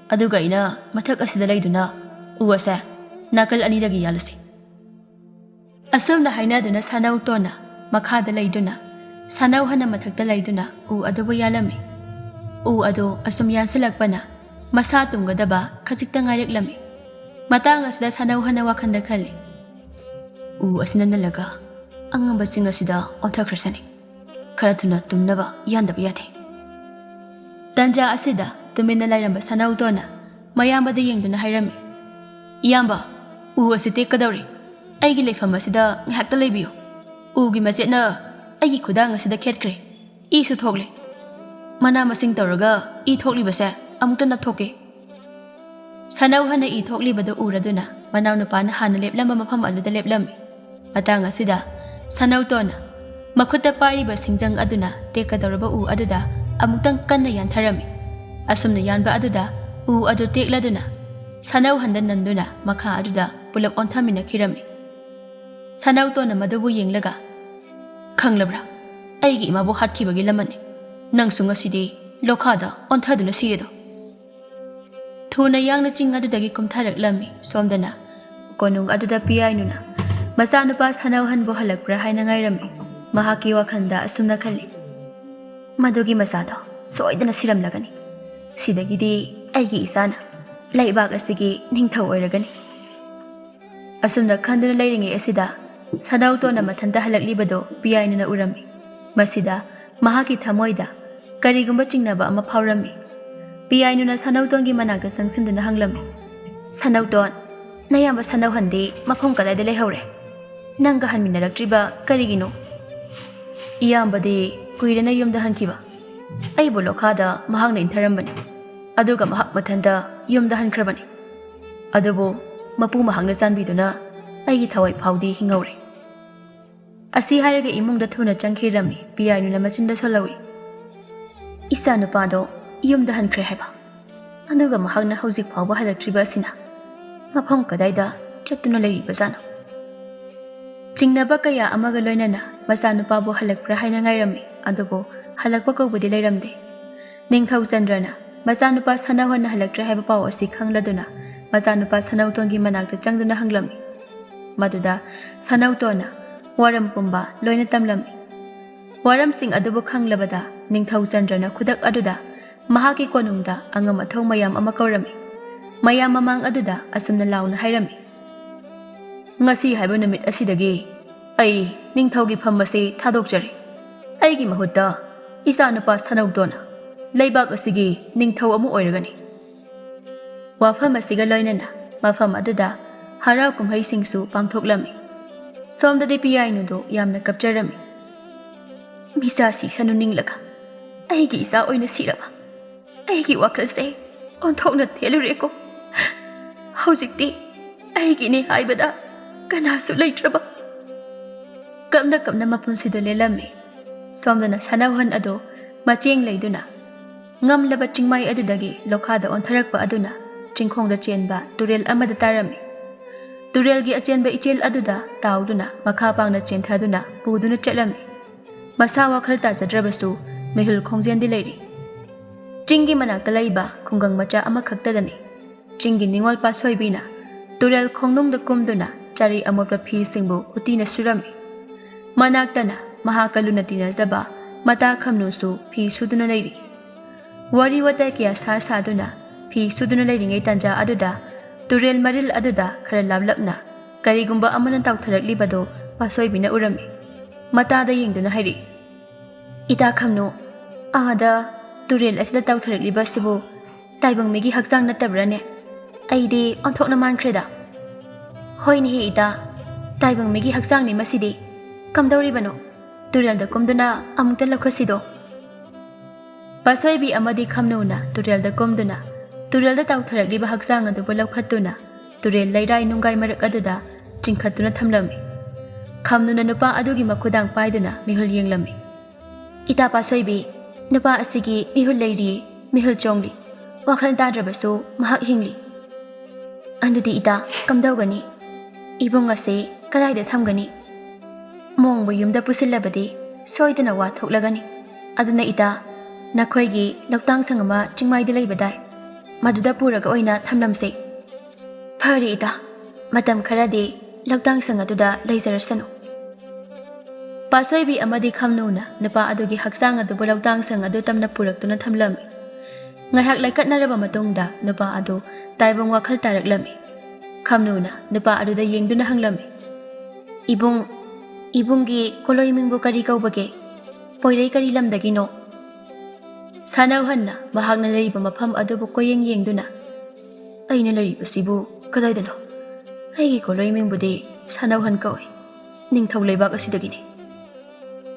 ꯑꯗꯨꯒ ꯑꯩꯅ ꯃꯊꯛ ꯑꯁꯤꯗ ꯂꯩꯗꯨꯅ ꯎ ꯑꯁꯦ ꯅꯥꯀꯜ ꯑꯅꯤꯗꯒꯤ ꯌꯥꯜꯂꯁꯤ꯫" ꯑꯁꯨꯝꯅ ꯍꯥꯏꯅꯗꯨꯅ ꯁꯥꯅꯧꯇꯣꯟꯅ ꯃꯈꯥꯗ ꯂꯩꯗꯨꯅ, ꯁꯥꯅꯧꯍꯟꯅ ꯃꯊꯛꯇ ꯂꯩꯗꯨꯅ ꯎ ꯑꯗꯨꯕꯨ ꯌꯥꯜꯂꯝꯃꯤ꯫ ꯎ ꯑꯗꯨ ꯑꯁꯨꯝ ꯌꯥꯟꯁꯤꯜꯂꯛꯄꯅ ꯃꯁꯥ ꯇꯨꯝꯒꯗꯕ ꯈꯖꯤꯛꯇ ꯉꯥꯏꯔꯛꯂꯝꯃꯤ꯫ ꯃꯇꯥꯡ ꯑꯁꯤꯗ ꯁꯥꯅꯧꯍꯟꯅ ꯋꯥꯈꯜꯗ ꯈꯜꯂꯤ, "ꯎ ꯑꯁꯤꯅ ꯅꯜꯂꯒ ꯑꯉꯝꯕ ꯆꯤꯡ ꯑꯁꯤꯗ ꯑꯣꯟꯊꯈ꯭ꯔꯁꯅꯤ꯫ ꯈꯔ ꯊꯨꯅ ꯇꯨꯝꯅꯕ ꯌꯥꯟꯗꯕ ꯌꯥꯗꯦ꯫" ꯇꯟꯖꯥ ꯑꯁꯤꯗ ꯇꯨꯃꯤꯟꯅ ꯂꯩꯔꯝꯕ ꯁꯥꯅꯧꯇꯣꯟꯅ ꯃꯌꯥꯝꯕꯗ ꯌꯦꯡꯗꯨꯅ ꯍꯥꯏꯔꯝꯃꯤ, "ꯏꯌꯥꯝꯕ, ꯎ ꯑꯁꯤ ꯇꯦꯛꯀꯗꯧꯔꯤ꯫ ꯑꯩꯒꯤ ꯂꯩꯐꯝ ꯑꯁꯤꯗ ꯉꯥꯏꯍꯥꯛꯇ ꯂꯩꯕꯤꯌꯨ꯫ ꯎꯒꯤ ꯃꯆꯦꯠꯅ ꯑꯩꯒꯤ ꯈꯨꯗꯥꯡ ꯑꯁꯤꯗ ꯈꯦꯠꯈ꯭ꯔꯦ꯫ ꯏꯁꯨ ꯊꯣꯛꯂꯦ꯫ ꯃꯅꯥ ꯃꯁꯤꯡ ꯇꯧꯔꯒ ꯏ ꯊꯣꯛꯂꯤꯕꯁꯦ ꯑꯃꯨꯛꯇ ꯅꯞꯊꯣꯛꯀꯦ꯫" ꯁꯥꯅꯧꯍꯟꯅ ꯏ ꯊꯣꯛꯂꯤꯕꯗꯨ ꯎꯔꯗꯨꯅ ꯃꯅꯥꯎꯅꯨꯄꯥꯅ ꯍꯥꯟꯅ ꯂꯦꯞꯂꯝꯕ ꯃꯐꯝ ꯑꯗꯨꯗ ꯂꯦꯞꯂꯝꯃꯤ꯫ ꯃꯇꯥꯡ ꯑꯁꯤꯗ ꯁꯥꯅꯧꯇꯣꯟꯅ ꯃꯈꯨꯠꯇ ꯄꯥꯏꯔꯤꯕ ꯁꯤꯡꯖꯪ ꯑꯗꯨꯅ ꯇꯦꯛꯀꯗꯧꯔꯕ ꯎ ꯑꯗꯨꯗ ꯑꯃꯨꯛꯇꯪ ꯀꯟꯅ ꯌꯥꯟꯊꯔꯝꯃꯤ꯫ ꯑꯁꯨꯝꯅ ꯌꯥꯟꯕ ꯑꯗꯨꯗ ꯎ ꯑꯗꯨ ꯇꯦꯛꯂꯗꯨꯅ ꯁꯥꯅꯧꯍꯟꯗ ꯅꯟꯗꯨꯅ ꯃꯈꯥ ꯑꯗꯨꯗ ꯄꯨꯂꯞ ꯑꯣꯟꯊꯃꯤꯟꯅꯈꯤꯔꯝꯃꯤ꯫ ꯁꯥꯅꯧꯇꯣꯟꯅ ꯃꯗꯨꯕꯨ ꯌꯦꯡꯂꯒ, "ꯈꯪꯂꯕ꯭ꯔꯥ? ꯑꯩꯒꯤ ꯏꯃꯥꯕꯨ ꯍꯥꯠꯈꯤꯕꯒꯤ ꯂꯃꯟꯅꯤ꯫ ꯅꯪꯁꯨ ꯉꯁꯤꯗꯤ ꯂꯣꯈꯥꯗ ꯑꯣꯟꯊꯗꯨꯅ ꯁꯤꯔꯦꯗꯣ꯫" ꯊꯨꯅ ꯌꯥꯡꯅ ꯆꯤꯡ ꯑꯗꯨꯗꯒꯤ ꯀꯨꯝꯊꯔꯛꯂꯝꯃꯤ꯫ ꯁꯣꯝꯗꯅ ꯀꯣꯅꯨꯡ ꯑꯗꯨꯗ ꯄꯤꯌꯥꯏꯅꯨꯅ ꯃꯆꯥꯅꯨꯄꯥ ꯁꯥꯅꯧꯍꯟꯕꯨ ꯍꯜꯂꯛꯄ꯭ꯔꯥ ꯍꯥꯏꯅ ꯉꯥꯏꯔꯝꯃꯤ꯫ ꯃꯍꯥꯛꯀꯤ ꯋꯥꯈꯜꯗ ꯑꯁꯨꯝꯅ ꯈꯜꯂꯤ, "ꯃꯗꯨꯒꯤ ꯃꯆꯥꯗꯣ ꯁꯣꯏꯗꯅ ꯁꯤꯔꯝꯂꯒꯅꯤ꯫ ꯁꯤꯗꯒꯤꯗꯤ ꯑꯩꯒꯤ ꯏꯆꯥꯅ ꯂꯩꯕꯥꯛ ꯑꯁꯤꯒꯤ ꯅꯤꯡꯊꯧ ꯑꯣꯏꯔꯒꯅꯤ꯫" ꯑꯁꯨꯝꯅ ꯈꯟꯗꯨꯅ ꯂꯩꯔꯤꯉꯩ ꯑꯁꯤꯗ ꯁꯥꯅꯧꯇꯣꯟꯅ ꯃꯊꯟꯇ ꯍꯜꯂꯛꯂꯤꯕꯗꯨ ꯄꯤꯌꯥꯏꯅꯨꯅ ꯎꯔꯝꯃꯤ꯫ ꯃꯁꯤꯗ ꯃꯍꯥꯛꯀꯤ ꯊꯃꯣꯏꯗ ꯀꯔꯤꯒꯨꯝꯕ ꯆꯤꯡꯅꯕ ꯑꯃ ꯐꯥꯎꯔꯝꯃꯤ꯫ ꯄꯤꯌꯥꯏꯅꯨꯅ ꯁꯥꯅꯧꯇꯣꯟꯒꯤ ꯃꯅꯥꯛꯇ ꯆꯪꯁꯤꯟꯗꯨꯅ ꯍꯪꯂꯝꯃꯤ, "ꯁꯥꯅꯧꯇꯣꯟ, ꯅꯌꯥꯝꯕ ꯁꯥꯅꯧꯍꯟꯗꯤ ꯃꯐꯝ ꯀꯗꯥꯏꯗ ꯂꯩꯍꯧꯔꯦ? ꯅꯪꯒ ꯍꯟꯃꯤꯟꯅꯔꯛꯇ꯭ꯔꯤꯕ ꯀꯔꯤꯒꯤꯅꯣ?" "ꯏꯌꯥꯝꯕꯗꯤ ꯀꯨꯏꯔꯦꯅ ꯌꯨꯝꯗ ꯍꯟꯈꯤꯕ꯫ ꯑꯩꯕꯨ ꯂꯣꯈꯥꯗ ꯃꯍꯥꯛꯅ ꯏꯟꯊꯔꯝꯕꯅꯤ꯫ ꯑꯗꯨꯒ ꯃꯍꯥꯛ ꯃꯊꯟꯇ ꯌꯨꯝꯗ ꯍꯟꯈ꯭ꯔꯕꯅꯤ꯫ ꯑꯗꯨꯕꯨ ꯃꯄꯨ ꯃꯍꯥꯛꯅ ꯆꯥꯟꯕꯤꯗꯨꯅ ꯑꯩꯒꯤ ꯊꯋꯥꯏ ꯐꯥꯎꯗꯤ ꯍꯤꯡꯍꯧꯔꯦ꯫" ꯑꯁꯤ ꯍꯥꯏꯔꯒ ꯏꯃꯨꯡꯗ ꯊꯨꯅ ꯆꯪꯈꯤꯔꯝꯃꯤ꯫ ꯄꯤꯌꯥꯏꯅꯨꯅ ꯃꯆꯤꯟꯗ ꯁꯣꯜꯍꯧꯏ, ꯏꯆꯥ ꯅꯨꯄꯥꯗꯣ ꯌꯨꯝꯗ ꯍꯟꯈ꯭ꯔꯦ ꯍꯥꯏꯕ, ꯑꯗꯨꯒ ꯃꯍꯥꯛꯅ ꯍꯧꯖꯤꯛ ꯐꯥꯎꯕ ꯍꯜꯂꯛꯇ꯭ꯔꯤꯕ ꯑꯁꯤꯅ ꯃꯐꯝ ꯀꯗꯥꯏꯗ ꯆꯠꯇꯨꯅ ꯂꯩꯔꯤꯕꯖꯥꯠꯅꯣ? ꯆꯤꯡꯅꯕ ꯀꯌꯥ ꯑꯃꯒ ꯂꯣꯏꯅꯅ ꯃꯆꯥꯅꯨꯄꯥꯕꯨ ꯍꯜꯂꯛꯄ꯭ꯔꯥ ꯍꯥꯏꯅ ꯉꯥꯏꯔꯝꯃꯤ, ꯑꯗꯨꯕꯨ ꯍꯜꯂꯛꯄ ꯀꯧꯕꯗꯤ ꯂꯩꯔꯝꯗꯦ꯫ ꯅꯤꯡꯊꯧ ꯆꯟꯗ꯭ꯔꯅ ꯃꯆꯥꯅꯨꯄꯥ ꯁꯅꯥꯍꯣꯟꯅ ꯍꯜꯂꯛꯇ꯭ꯔꯦ ꯍꯥꯏꯕ ꯄꯥꯎ ꯑꯁꯤ ꯈꯪꯂꯗꯨꯅ ꯃꯆꯥꯅꯨꯄꯥ ꯁꯅꯧꯇꯣꯟꯒꯤ ꯃꯅꯥꯛꯇ ꯆꯪꯗꯨꯅ ꯍꯪꯂꯝꯃꯤ꯫ ꯃꯗꯨꯗ ꯁꯅꯧꯇꯣꯟꯅ ꯋꯥꯔꯝ ꯄꯨꯝꯕ ꯂꯣꯏꯅ ꯇꯝꯂꯝꯃꯤ꯫ ꯋꯥꯔꯝꯁꯤꯡ ꯑꯗꯨꯕꯨ ꯈꯪꯂꯕꯗ ꯅꯤꯡꯊꯧ ꯆꯟꯗ꯭ꯔꯅ ꯈꯨꯗꯛ ꯑꯗꯨꯗ ꯃꯍꯥꯛꯀꯤ ꯀꯣꯅꯨꯡꯗ ꯑꯉꯝ ꯑꯊꯧ ꯃꯌꯥꯝ ꯑꯃ ꯀꯧꯔꯝꯃꯤ꯫ ꯃꯌꯥꯝ ꯃꯃꯥꯡ ꯑꯗꯨꯗ ꯑꯁꯨꯝꯅ ꯂꯥꯎꯅ ꯍꯥꯏꯔꯝꯃꯤ, "ꯉꯁꯤ ꯍꯥꯏꯕ ꯅꯨꯃꯤꯠ ꯑꯁꯤꯗꯒꯤ ꯑꯩ ꯅꯤꯡꯊꯧꯒꯤ ꯐꯝ ꯑꯁꯤ ꯊꯥꯗꯣꯛꯆꯔꯤ꯫ ꯑꯩꯒꯤ ꯃꯍꯨꯠꯇ ꯏꯆꯥꯅꯨꯄꯥ ꯁꯅꯧꯇꯣꯟꯅ ꯂꯩꯕꯥꯛ ꯑꯁꯤꯒꯤ ꯅꯤꯡꯊꯧ ꯑꯃ ꯑꯣꯏꯔꯒꯅꯤ꯫" ꯋꯥꯐꯝ ꯑꯁꯤꯒ ꯂꯣꯏꯅꯅ ꯃꯐꯝ ꯑꯗꯨꯗ ꯍꯔꯥꯎ ꯀꯨꯝꯍꯩꯁꯤꯡꯁꯨ ꯄꯥꯡꯊꯣꯛꯂꯝꯃꯤ꯫ ꯁꯣꯝꯗꯗꯤ ꯄꯤꯌꯥꯏꯅꯨꯗꯨ ꯌꯥꯝꯅ ꯀꯞꯆꯔꯝꯃꯤ꯫ "ꯃꯤꯆꯥꯁꯤ ꯁꯅꯨ ꯅꯤꯡꯂꯒ ꯑꯩꯒꯤ ꯏꯆꯥ ꯑꯣꯏꯅ ꯁꯤꯔꯕ ꯑꯩꯒꯤ ꯋꯥꯈꯜꯁꯦ ꯑꯣꯟꯊꯣꯛꯅ ꯊꯦꯜꯂꯨꯔꯦꯀꯣ꯫ ꯍꯧꯖꯤꯛꯇꯤ ꯑꯩꯒꯤꯅꯦ ꯍꯥꯏꯕꯗ ꯀꯅꯥꯁꯨ ꯂꯩꯇ꯭ꯔꯕ꯫" ꯀꯞꯅ ꯀꯞꯅ ꯃꯄꯨꯟꯁꯤꯗꯨ ꯂꯦꯜꯂꯝꯃꯤ꯫ ꯁꯣꯝꯗꯅ ꯁꯅꯥꯍꯣꯟ ꯑꯗꯨ ꯃꯆꯦꯡ ꯂꯩꯗꯨꯅ ꯉꯝꯂꯕ ꯆꯤꯡꯃꯥꯏ ꯑꯗꯨꯗꯒꯤ ꯂꯣꯈꯥꯗ ꯑꯣꯟꯊꯔꯛꯄ ꯑꯗꯨꯅ ꯆꯤꯡꯈꯣꯡꯗ ꯆꯦꯟꯕ ꯇꯨꯔꯦꯜ ꯑꯃꯗ ꯇꯥꯔꯝꯃꯤ꯫ ꯇꯨꯔꯦꯜꯒꯤ ꯑꯆꯦꯟꯕ ꯏꯆꯦꯜ ꯑꯗꯨꯗ ꯇꯥꯎꯗꯨꯅ ꯃꯈꯥ ꯄꯥꯡꯅ ꯆꯦꯟꯊꯗꯨꯅ ꯄꯨꯗꯨꯅ ꯆꯠꯂꯝꯃꯤ꯫ ꯃꯁꯥ ꯋꯥꯈꯜ ꯇꯥꯖꯗ꯭ꯔꯕꯁꯨ ꯃꯤꯍꯨꯜ ꯈꯣꯡꯖꯦꯜꯗꯤ ꯂꯩꯔꯤ꯫ ꯆꯤꯡꯒꯤ ꯃꯅꯥꯛꯇ ꯂꯩꯕ ꯈꯨꯡꯒꯪ ꯃꯆꯥ ꯑꯃꯈꯛꯇꯗꯅꯤ ꯆꯤꯡꯒꯤ ꯅꯤꯉꯣꯜ ꯄꯥꯁꯣꯏꯕꯤꯅ ꯇꯨꯔꯦꯜ ꯈꯣꯡꯅꯨꯡꯗ ꯀꯨꯝꯗꯨꯅ ꯆꯥꯔꯤ ꯑꯃꯣꯠꯄ ꯐꯤꯁꯤꯡꯕꯨ ꯎꯇꯤꯅ ꯁꯨꯔꯝꯃꯤ꯫ ꯃꯅꯥꯛꯇꯅ ꯃꯍꯥꯛꯀ ꯂꯨꯅ ꯇꯤꯟꯅꯖꯕ ꯃꯇꯥ ꯈꯝꯅꯨꯁꯨ ꯐꯤ ꯁꯨꯗꯨꯅ ꯂꯩꯔꯤ꯫ ꯋꯥꯔꯤ ꯋꯥꯇꯥꯏ ꯀꯌꯥ ꯁꯥ ꯁꯥꯗꯨꯅ ꯐꯤ ꯁꯨꯗꯨꯅ ꯂꯩꯔꯤꯉꯩ ꯇꯥꯟꯖꯥ ꯑꯗꯨꯗ ꯇꯨꯔꯦꯜ ꯃꯔꯤꯜ ꯑꯗꯨꯗ ꯈꯔ ꯂꯥꯞꯂꯞꯅ ꯀꯔꯤꯒꯨꯝꯕ ꯑꯃꯅ ꯇꯥꯎꯊꯔꯛꯂꯤꯕꯗꯨ ꯄꯥꯁꯣꯏꯕꯤꯅ ꯎꯔꯝꯃꯤ꯫ ꯃꯇꯥꯗ ꯌꯦꯡꯗꯨꯅ ꯍꯥꯏꯔꯛꯏ, "ꯏꯇꯥ ꯈꯝꯅꯨ, ꯑꯥꯗ ꯇꯨꯔꯦꯜ ꯑꯁꯤꯗ ꯇꯥꯎꯊꯔꯛꯂꯤꯕ ꯑꯁꯤꯕꯨ ꯇꯥꯏꯕꯪ ꯃꯤꯒꯤ ꯍꯛꯆꯥꯡ ꯅꯠꯇꯕ꯭ꯔꯥꯅꯦ? ꯑꯩꯗꯤ ꯑꯣꯟꯊꯣꯛꯅ ꯃꯥꯟꯈ꯭ꯔꯦꯗ꯫" "ꯍꯣꯏꯅꯦꯍꯦ ꯏꯇꯥ, ꯇꯥꯏꯕꯪ ꯃꯤꯒꯤ ꯍꯛꯆꯥꯡꯅꯤ ꯃꯁꯤꯗꯤ꯫ ꯀꯝꯗꯧꯔꯤꯕꯅꯣ? ꯇꯨꯔꯦꯜꯗ ꯀꯨꯝꯗꯨꯅ ꯑꯃꯨꯛꯇ ꯂꯧꯈꯠꯁꯤꯗꯣ꯫" ꯄꯥꯁꯣꯏꯕꯤ ꯑꯃꯗꯤ ꯈꯝꯅꯨꯅ ꯇꯨꯔꯦꯜꯗ ꯀꯨꯝꯗꯨꯅ ꯇꯨꯔꯦꯜꯗ ꯇꯥꯎꯊꯔꯛꯂꯤꯕ ꯍꯛꯆꯥꯡ ꯑꯗꯨꯕꯨ ꯂꯧꯈꯠꯇꯨꯅ ꯇꯨꯔꯦꯜ ꯂꯩꯔꯥꯏ ꯅꯨꯡꯒꯥꯏ ꯃꯔꯛ ꯑꯗꯨꯗ ꯆꯤꯡꯈꯠꯇꯨꯅ ꯊꯝꯂꯝꯃꯤ꯫ ꯈꯝꯅꯨꯅ ꯅꯨꯄꯥ ꯑꯗꯨꯒꯤ ꯃꯈꯨꯗꯥꯡ ꯄꯥꯏꯗꯨꯅ ꯃꯤꯍꯨꯜ ꯌꯦꯡꯂꯝꯃꯤ꯫ "ꯏꯇꯥ ꯄꯥꯁꯣꯏꯕꯤ, ꯅꯨꯄꯥ ꯑꯁꯤꯒꯤ ꯃꯤꯍꯨꯜ ꯂꯩꯔꯤ, ꯃꯤꯍꯨꯜ ꯆꯣꯡꯂꯤ꯫ ꯋꯥꯈꯜ ꯇꯥꯗ꯭ꯔꯕꯁꯨ ꯃꯍꯥꯛ ꯍꯤꯡꯂꯤ꯫ ꯑꯗꯨꯗꯤ ꯏꯇꯥ, ꯀꯝꯗꯧꯒꯅꯤ? ꯏꯕꯨꯡ ꯑꯁꯤ ꯀꯗꯥꯏꯗ ꯊꯝꯒꯅꯤ? ꯃꯣꯡꯕꯨ ꯌꯨꯝꯗ ꯄꯨꯁꯤꯜꯂꯕꯗꯤ ꯁꯣꯏꯗꯅ ꯋꯥ ꯊꯣꯛꯂꯒꯅꯤ꯫ ꯑꯗꯨꯅ ꯏꯇꯥ, ꯅꯈꯣꯏꯒꯤ ꯂꯧꯇꯥꯡ ꯁꯪ ꯑꯃ ꯆꯤꯡꯃꯥꯏꯗ ꯂꯩꯕꯗꯥꯏ? ꯃꯗꯨꯗ ꯄꯨꯔꯒ ꯑꯣꯏꯅ ꯊꯝꯂꯝꯁꯤ꯫ ꯐꯔꯦ ꯏꯇꯥ, ꯃꯇꯝ ꯈꯔꯗꯤ ꯂꯧꯇꯥꯡ ꯁꯪ ꯑꯗꯨꯗ ꯂꯩꯖꯔꯁꯅꯨ꯫ ꯄꯥꯁꯣꯏꯕꯤ ꯑꯃꯗꯤ ꯈꯝꯅꯨꯅ ꯅꯨꯄꯥ ꯑꯗꯨꯒꯤ ꯍꯛꯆꯥꯡ ꯑꯗꯨꯕꯨ ꯂꯧꯇꯥꯡ ꯁꯪ ꯑꯗꯨ ꯇꯝꯅ ꯄꯨꯔꯛꯇꯨꯅ ꯊꯝꯂꯝꯃꯤ꯫ ꯉꯥꯏꯍꯥꯛ ꯂꯩꯀꯠꯅꯔꯕ ꯃꯇꯨꯡꯗ ꯅꯨꯄꯥ ꯑꯗꯨ ꯇꯥꯏꯕꯪ ꯋꯥꯈꯜ ꯇꯥꯔꯛꯂꯝꯃꯤ꯫ ꯈꯝꯅꯨꯅ ꯅꯨꯄꯥ ꯑꯗꯨꯗ ꯌꯦꯡꯗꯨꯅ ꯍꯪꯂꯝꯃꯤ, "ꯏꯕꯨꯡ, ꯏꯕꯨꯡꯒꯤ ꯀꯣꯂꯣꯏꯃꯤꯡꯕꯨ ꯀꯔꯤ ꯀꯧꯕꯒꯦ? ꯄꯣꯏꯔꯩ ꯀꯔꯤ ꯂꯝꯗꯒꯤꯅꯣ?" ꯁꯥꯅꯧꯍꯟꯅ ꯃꯍꯥꯛꯅ ꯂꯩꯔꯤꯕ ꯃꯐꯝ ꯑꯗꯨꯕꯨ ꯀꯣꯏꯌꯦꯡ ꯌꯦꯡꯗꯨꯅ, "ꯑꯩꯅ ꯂꯩꯔꯤꯕꯁꯤꯕꯨ ꯀꯗꯥꯏꯗꯅꯣ? ꯑꯩꯒꯤ ꯀꯣꯂꯣꯏꯃꯤꯡꯕꯨꯗꯤ ꯁꯥꯅꯧꯍꯟ ꯀꯧꯏ, ꯅꯤꯡꯊꯧ ꯂꯩꯕꯥꯛ ꯑꯁꯤꯗꯒꯤꯅꯤ꯫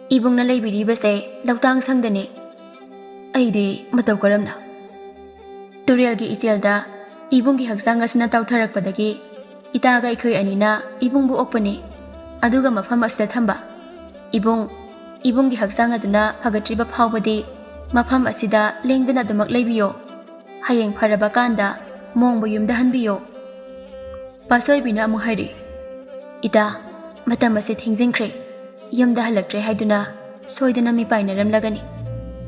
ꯏꯕꯨꯡꯅ ꯂꯩꯕꯤꯔꯤꯕꯁꯦ ꯂꯧꯇꯥꯡ ꯁꯪꯗꯅꯤ꯫ ꯑꯩꯗꯤ ꯃꯇꯧ ꯀꯔꯝꯅ?" ꯇꯨꯔꯦꯜꯒꯤ ꯏꯆꯦꯜꯗ ꯏꯕꯨꯡꯒꯤ ꯍꯛꯆꯥꯡ ꯑꯁꯤꯅ ꯇꯥꯎꯊꯔꯛꯄꯗꯒꯤ ꯏꯇꯥꯒ ꯑꯩꯈꯣꯏ ꯑꯅꯤꯅ ꯏꯕꯨꯡꯕꯨ ꯑꯣꯛꯄꯅꯤ꯫ ꯑꯗꯨꯒ ꯃꯐꯝ ꯑꯁꯤꯗ ꯊꯝꯕ꯫ ꯏꯕꯨꯡ, ꯏꯕꯨꯡꯒꯤ ꯍꯛꯆꯥꯡ ꯑꯗꯨꯅ ꯐꯒꯠꯇ꯭ꯔꯤꯕ ꯐꯥꯎꯕꯗꯤ ꯃꯐꯝ ꯑꯁꯤꯗ ꯂꯦꯡꯗꯅ ꯑꯗꯨꯃꯛ ꯂꯩꯕꯤꯌꯣ꯫ ꯍꯌꯦꯡ ꯐꯔꯕ ꯀꯥꯟꯗ ꯃꯣꯡꯕꯨ ꯌꯨꯝꯗ ꯍꯟꯕꯤꯌꯣ꯫ ꯄꯥꯁꯣꯏꯕꯤꯅ ꯑꯃꯨꯛ ꯍꯥꯏꯔꯤ, "ꯏꯇꯥ, ꯃꯇꯝ ꯑꯁꯤ ꯊꯦꯡꯖꯤꯟꯈ꯭ꯔꯦ꯫ ꯌꯨꯝꯗ ꯍꯜꯂꯛꯇ꯭ꯔꯦ ꯍꯥꯏꯗꯨꯅ ꯁꯣꯏꯗꯅ ꯃꯤꯄꯥꯏꯅꯔꯝꯂꯒꯅꯤ꯫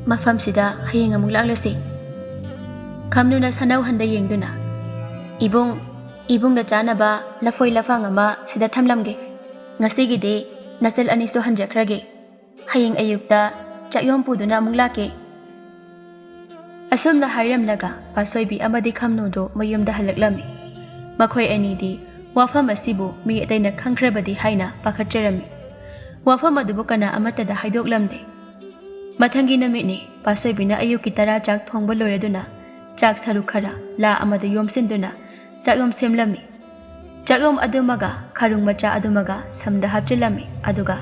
ꯃꯐꯝꯁꯤꯗ ꯍꯌꯦꯡ ꯑꯃꯨꯛ ꯂꯥꯛꯂꯁꯤ꯫" ꯈꯝꯅꯨꯅ ꯁꯥꯅꯧꯍꯟꯗ ꯌꯦꯡꯗꯨꯅ, "ꯏꯕꯨꯡ, ꯏꯕꯨꯡꯅ ꯆꯥꯅꯕ ꯂꯐꯣꯏ ꯂꯐꯥꯡ ꯑꯃ ꯁꯤꯗ ꯊꯝꯂꯝꯒꯦ꯫ ꯉꯁꯤꯒꯤꯗꯤ ꯅꯆꯜ ꯑꯅꯤꯁꯨ ꯍꯟꯖꯈ꯭ꯔꯒꯦ꯫ ꯍꯌꯦꯡ ꯑꯌꯨꯛꯇ ꯆꯥꯛꯌꯣꯝ ꯄꯨꯗꯨꯅ ꯑꯃꯨꯛ ꯂꯥꯛꯀꯦ꯫" ꯑꯁꯨꯝꯅ ꯍꯥꯏꯔꯝꯂꯒ ꯄꯥꯁꯣꯏꯕꯤ ꯑꯃꯗꯤ ꯈꯝꯅꯨꯗꯨ ꯃꯌꯨꯝꯗ ꯍꯜꯂꯛꯂꯝꯃꯤ꯫ ꯃꯈꯣꯏ ꯑꯅꯤꯗꯤ ꯋꯥꯐꯝ ꯑꯁꯤꯕꯨ ꯃꯤ ꯑꯇꯩꯅ ꯈꯪꯈ꯭ꯔꯕꯗꯤ ꯍꯥꯏꯅ ꯄꯥꯈꯠꯆꯔꯝꯃꯤ꯫ ꯋꯥꯐꯝ ꯑꯗꯨꯕꯨ ꯀꯅꯥ ꯑꯃꯠꯇꯗ ꯍꯥꯏꯗꯣꯛꯂꯝꯗꯦ꯫ ꯃꯊꯪꯒꯤ ꯅꯨꯃꯤꯠꯅꯤ꯫ ꯄꯥꯁꯣꯏꯕꯤꯅ ꯑꯌꯨꯛꯀꯤ ꯇꯔꯥ ꯆꯥꯛ ꯊꯣꯡꯕ ꯂꯣꯏꯔꯗꯨꯅ ꯆꯥꯛ ꯁꯔꯨꯛ ꯈꯔ ꯂꯥ ꯑꯃꯗ ꯌꯣꯝꯁꯤꯟꯗꯨꯅ ꯆꯥꯛꯌꯣꯝ ꯁꯦꯝꯂꯝꯃꯤ꯫ ꯆꯥꯛꯌꯣꯝ ꯑꯗꯨꯃꯒ ꯈꯥꯔꯨꯡ ꯃꯆꯥ ꯑꯗꯨꯃꯒ ꯁꯝꯗ ꯍꯥꯞꯆꯤꯜꯂꯝꯃꯤ, ꯑꯗꯨꯒ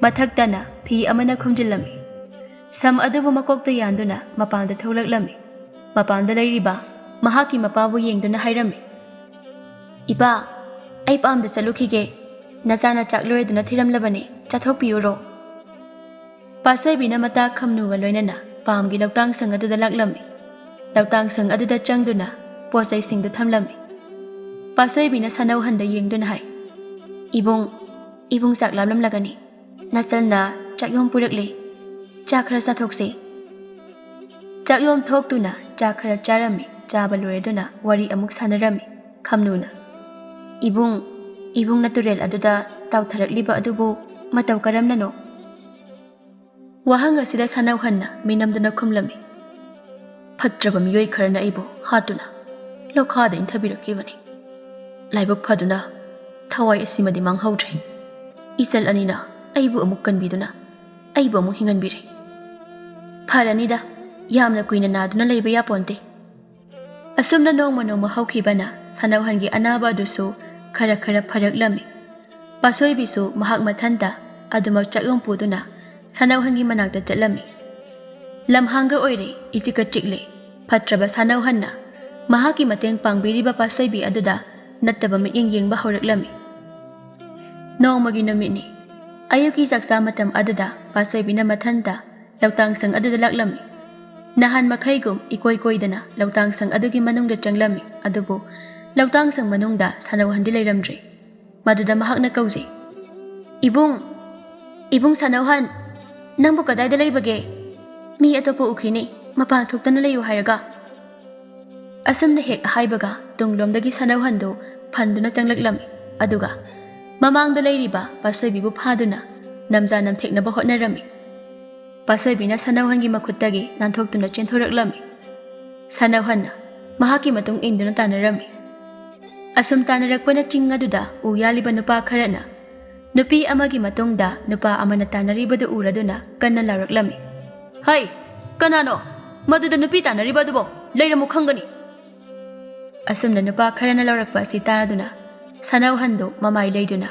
ꯃꯊꯛꯇꯅ ꯐꯤ ꯑꯃꯅ ꯈꯨꯝꯖꯤꯜꯂꯝꯃꯤ꯫ ꯁꯝ ꯑꯗꯨꯕꯨ ꯃꯀꯣꯛꯇ ꯌꯥꯟꯗꯨꯅ ꯃꯄꯥꯟꯗ ꯊꯣꯛꯂꯛꯂꯝꯃꯤ꯫ ꯃꯄꯥꯟꯗ ꯂꯩꯔꯤꯕ ꯃꯍꯥꯛꯀꯤ ꯃꯄꯥꯕꯨ ꯌꯦꯡꯗꯨꯅ ꯍꯥꯏꯔꯝꯃꯤ, "ꯏꯄꯥ, ꯑꯩ ꯄꯥꯝꯗ ꯆꯠꯂꯨꯈꯤꯒꯦ꯫ ꯅꯆꯥꯅ ꯆꯥꯛ ꯂꯣꯏꯔꯗꯨꯅ ꯊꯤꯔꯝꯂꯕꯅꯤ, ꯆꯥꯊꯣꯛꯄꯤꯌꯨꯔꯣ?" ꯄꯥꯁꯣꯏꯕꯤꯅ ꯃꯇꯥ ꯈꯝꯅꯨꯒ ꯂꯣꯏꯅꯅ ꯄꯥꯝꯒꯤ ꯂꯧꯇꯥꯡ ꯁꯪ ꯑꯗꯨꯗ ꯂꯥꯛꯂꯝꯃꯤ꯫ ꯂꯧꯇꯥꯡ ꯁꯪ ꯑꯗꯨꯗ ꯆꯪꯗꯨꯅ ꯄꯣꯠ ꯆꯩꯁꯤꯡꯗꯨ ꯊꯝꯂꯝꯃꯤ꯫ ꯄꯥꯁꯣꯏꯕꯤꯅ ꯁꯅꯧꯍꯟꯗ ꯌꯦꯡꯗꯨꯅ ꯍꯥꯏ, "ꯏꯕꯨꯡ, ꯏꯕꯨꯡ ꯆꯥꯛ ꯂꯥꯝꯂꯝꯂꯒꯅꯤ꯫ ꯅꯆꯟꯅ ꯆꯥꯛꯌꯣꯝ ꯄꯨꯔꯛꯂꯤ꯫ ꯆꯥ ꯈꯔ ꯆꯥꯊꯣꯛꯁꯤ꯫" ꯆꯥꯛꯌꯣꯝ ꯊꯣꯛꯇꯨꯅ ꯆꯥ ꯈꯔ ꯆꯥꯔꯝꯃꯤ꯫ ꯆꯥꯕ ꯂꯣꯏꯔꯗꯨꯅ ꯋꯥꯔꯤ ꯑꯃꯨꯛ ꯁꯥꯟꯅꯔꯝꯃꯤ ꯈꯝꯅꯨꯅ꯫ "ꯏꯕꯨꯡ, ꯏꯕꯨꯡꯅ ꯇꯨꯔꯦꯜ ꯑꯗꯨꯗ ꯇꯥꯎꯊꯔꯛꯂꯤꯕ ꯑꯗꯨꯕꯨ ꯃꯇꯧ ꯀꯔꯝꯅꯅꯣ?" ꯋꯥꯍꯪ ꯑꯁꯤꯗ ꯁꯅꯧꯍꯟꯅ ꯃꯤꯅꯝꯗꯨꯅ ꯈꯨꯝꯂꯝꯃꯤ, "ꯐꯠꯇ꯭ꯔꯕ ꯃꯤꯑꯣꯏ ꯈꯔꯅ ꯑꯩꯕꯨ ꯍꯥꯠꯇꯨꯅ ꯂꯣꯛꯈꯥꯗ ꯏꯟꯊꯕꯤꯔꯛꯈꯤꯕꯅꯤ꯫ ꯂꯥꯏꯕꯛ ꯐꯗꯨꯅ ꯊꯋꯥꯏ ꯑꯁꯤꯃꯗꯤ ꯃꯥꯡꯍꯧꯗ꯭ꯔꯦ꯫ ꯏꯆꯜ ꯑꯅꯤꯅ ꯑꯩꯕꯨ ꯑꯃꯨꯛ ꯀꯟꯕꯤꯗꯨꯅ ꯑꯩꯕꯨ ꯑꯃꯨꯛ ꯍꯤꯡꯍꯟꯕꯤꯔꯦ꯫ ꯐꯔꯅꯤꯗ, ꯌꯥꯝꯅ ꯀꯨꯏꯅ ꯅꯥꯗꯨꯅ ꯂꯩꯕ ꯌꯥꯄꯣꯟꯇꯦ꯫" ꯑꯁꯨꯝꯅ ꯅꯣꯡꯃ ꯅꯣꯡꯃ ꯍꯧꯈꯤꯕꯅ ꯁꯅꯧꯍꯟꯒꯤ ꯑꯅꯥꯕ ꯑꯗꯨꯁꯨ ꯈꯔ ꯈꯔ ꯐꯔꯛꯂꯝꯃꯤ꯫ ꯄꯥꯁꯣꯏꯕꯤꯁꯨ ꯃꯍꯥꯛ ꯃꯊꯟꯇ ꯑꯗꯨꯃꯛ ꯆꯥꯛꯌꯣꯝ ꯄꯨꯗꯨꯅ ꯁꯅꯧꯍꯟꯒꯤ ꯃꯅꯥꯛꯇ ꯆꯠꯂꯝꯃꯤ꯫ ꯂꯝꯍꯥꯡꯒ ꯑꯣꯏꯔꯦ, ꯏꯆꯤꯛꯀ ꯆꯤꯛꯂꯦ꯫ ꯐꯠꯇ꯭ꯔꯕ ꯁꯅꯧꯍꯟꯅ ꯃꯍꯥꯛꯀꯤ ꯃꯇꯦꯡ ꯄꯥꯡꯕꯤꯔꯤꯕ ꯄꯥꯁꯣꯏꯕꯤ ꯑꯗꯨꯗ ꯅꯠꯇꯕ ꯃꯤꯠꯌꯦꯡ ꯌꯦꯡꯕ ꯍꯧꯔꯛꯂꯝꯃꯤ꯫ ꯅꯣꯡꯃꯒꯤ ꯅꯨꯃꯤꯠꯅꯤ꯫ ꯑꯌꯨꯛꯀꯤ ꯆꯥꯛꯆꯥ ꯃꯇꯝ ꯑꯗꯨꯗ ꯄꯥꯁꯣꯏꯕꯤꯅ ꯃꯊꯟꯇ ꯂꯧꯇꯥꯡ ꯁꯪ ꯑꯗꯨꯗ ꯂꯥꯛꯂꯝꯃꯤ꯫ ꯅꯍꯥꯟ ꯃꯈꯩꯒꯨꯝ ꯏꯀꯣꯏ ꯀꯣꯏꯗꯅ ꯂꯧꯇꯥꯡ ꯁꯪ ꯑꯗꯨꯒꯤ ꯃꯅꯨꯡꯗ ꯆꯪꯂꯝꯃꯤ꯫ ꯑꯗꯨꯕꯨ ꯂꯧꯇꯥꯡ ꯁꯪ ꯃꯅꯨꯡꯗ ꯁꯅꯧꯍꯟꯗꯤ ꯂꯩꯔꯝꯗ꯭ꯔꯦ꯫ ꯃꯗꯨꯗ ꯃꯍꯥꯛꯅ ꯀꯧꯖꯩ, "ꯏꯕꯨꯡ, ꯏꯕꯨꯡ ꯁꯅꯧꯍꯟ, ꯅꯪꯕꯨ ꯀꯗꯥꯏꯗ ꯂꯩꯕꯒꯦ? ꯃꯤ ꯑꯇꯣꯞꯄ ꯎꯈꯤꯅꯤ, ꯃꯄꯥꯟ ꯊꯣꯛꯇꯅ ꯂꯩꯌꯨ ꯍꯥꯏꯔꯒ꯫" ꯑꯁꯨꯝꯅ ꯍꯦꯛ ꯍꯥꯏꯕꯒ ꯇꯨꯡꯂꯣꯝꯗꯒꯤ ꯁꯅꯧꯍꯟꯗꯨ ꯐꯟꯗꯨꯅ ꯆꯪꯂꯛꯂꯝꯃꯤ꯫ ꯑꯗꯨꯒ ꯃꯃꯥꯡꯗ ꯂꯩꯔꯤꯕ ꯄꯥꯁꯣꯏꯕꯤꯕꯨ ꯐꯥꯗꯨꯅ ꯅꯝꯖꯥ ꯅꯝꯊꯦꯛꯅꯕ ꯍꯣꯠꯅꯔꯝꯃꯤ꯫ ꯄꯥꯁꯣꯏꯕꯤꯅ ꯁꯅꯧꯍꯟꯒꯤ ꯃꯈꯨꯠꯇꯒꯤ ꯅꯥꯟꯊꯣꯛꯇꯨꯅ ꯆꯦꯟꯊꯣꯔꯛꯂꯝꯃꯤ꯫ ꯁꯅꯧꯍꯟꯅ ꯃꯍꯥꯛꯀꯤ ꯃꯇꯨꯡ ꯏꯟꯗꯨꯅ ꯇꯥꯟꯅꯔꯝꯃꯤ꯫ ꯑꯁꯨꯝ ꯇꯥꯟꯅꯔꯛꯄꯅ ꯆꯤꯡ ꯑꯗꯨꯗ ꯎ ꯌꯥꯜꯂꯤꯕ ꯅꯨꯄꯥ ꯈꯔꯅ ꯅꯨꯄꯤ ꯑꯃꯒꯤ ꯃꯇꯨꯡꯗ ꯅꯨꯄꯥ ꯑꯃꯅ ꯇꯥꯟꯅꯔꯤꯕꯗꯨ ꯎꯔꯗꯨꯅ ꯀꯟꯅ ꯂꯥꯎꯔꯛꯂꯝꯃꯤ꯫ "ꯍꯩ, ꯀꯅꯥꯅꯣ ꯃꯗꯨꯗ ꯅꯨꯄꯤ ꯇꯥꯟꯅꯔꯤꯕ ꯑꯗꯨꯕꯣ? ꯂꯩꯔꯝꯃꯨ ꯈꯪꯒꯅꯤ!" ꯑꯁꯨꯝꯅ ꯅꯨꯄꯥ ꯈꯔꯅ ꯂꯥꯎꯔꯛꯄ ꯑꯁꯤ ꯇꯥꯗꯨꯅ ꯁꯅꯧꯍꯟꯗꯨ ꯃꯃꯥꯏ ꯂꯩꯗꯨꯅ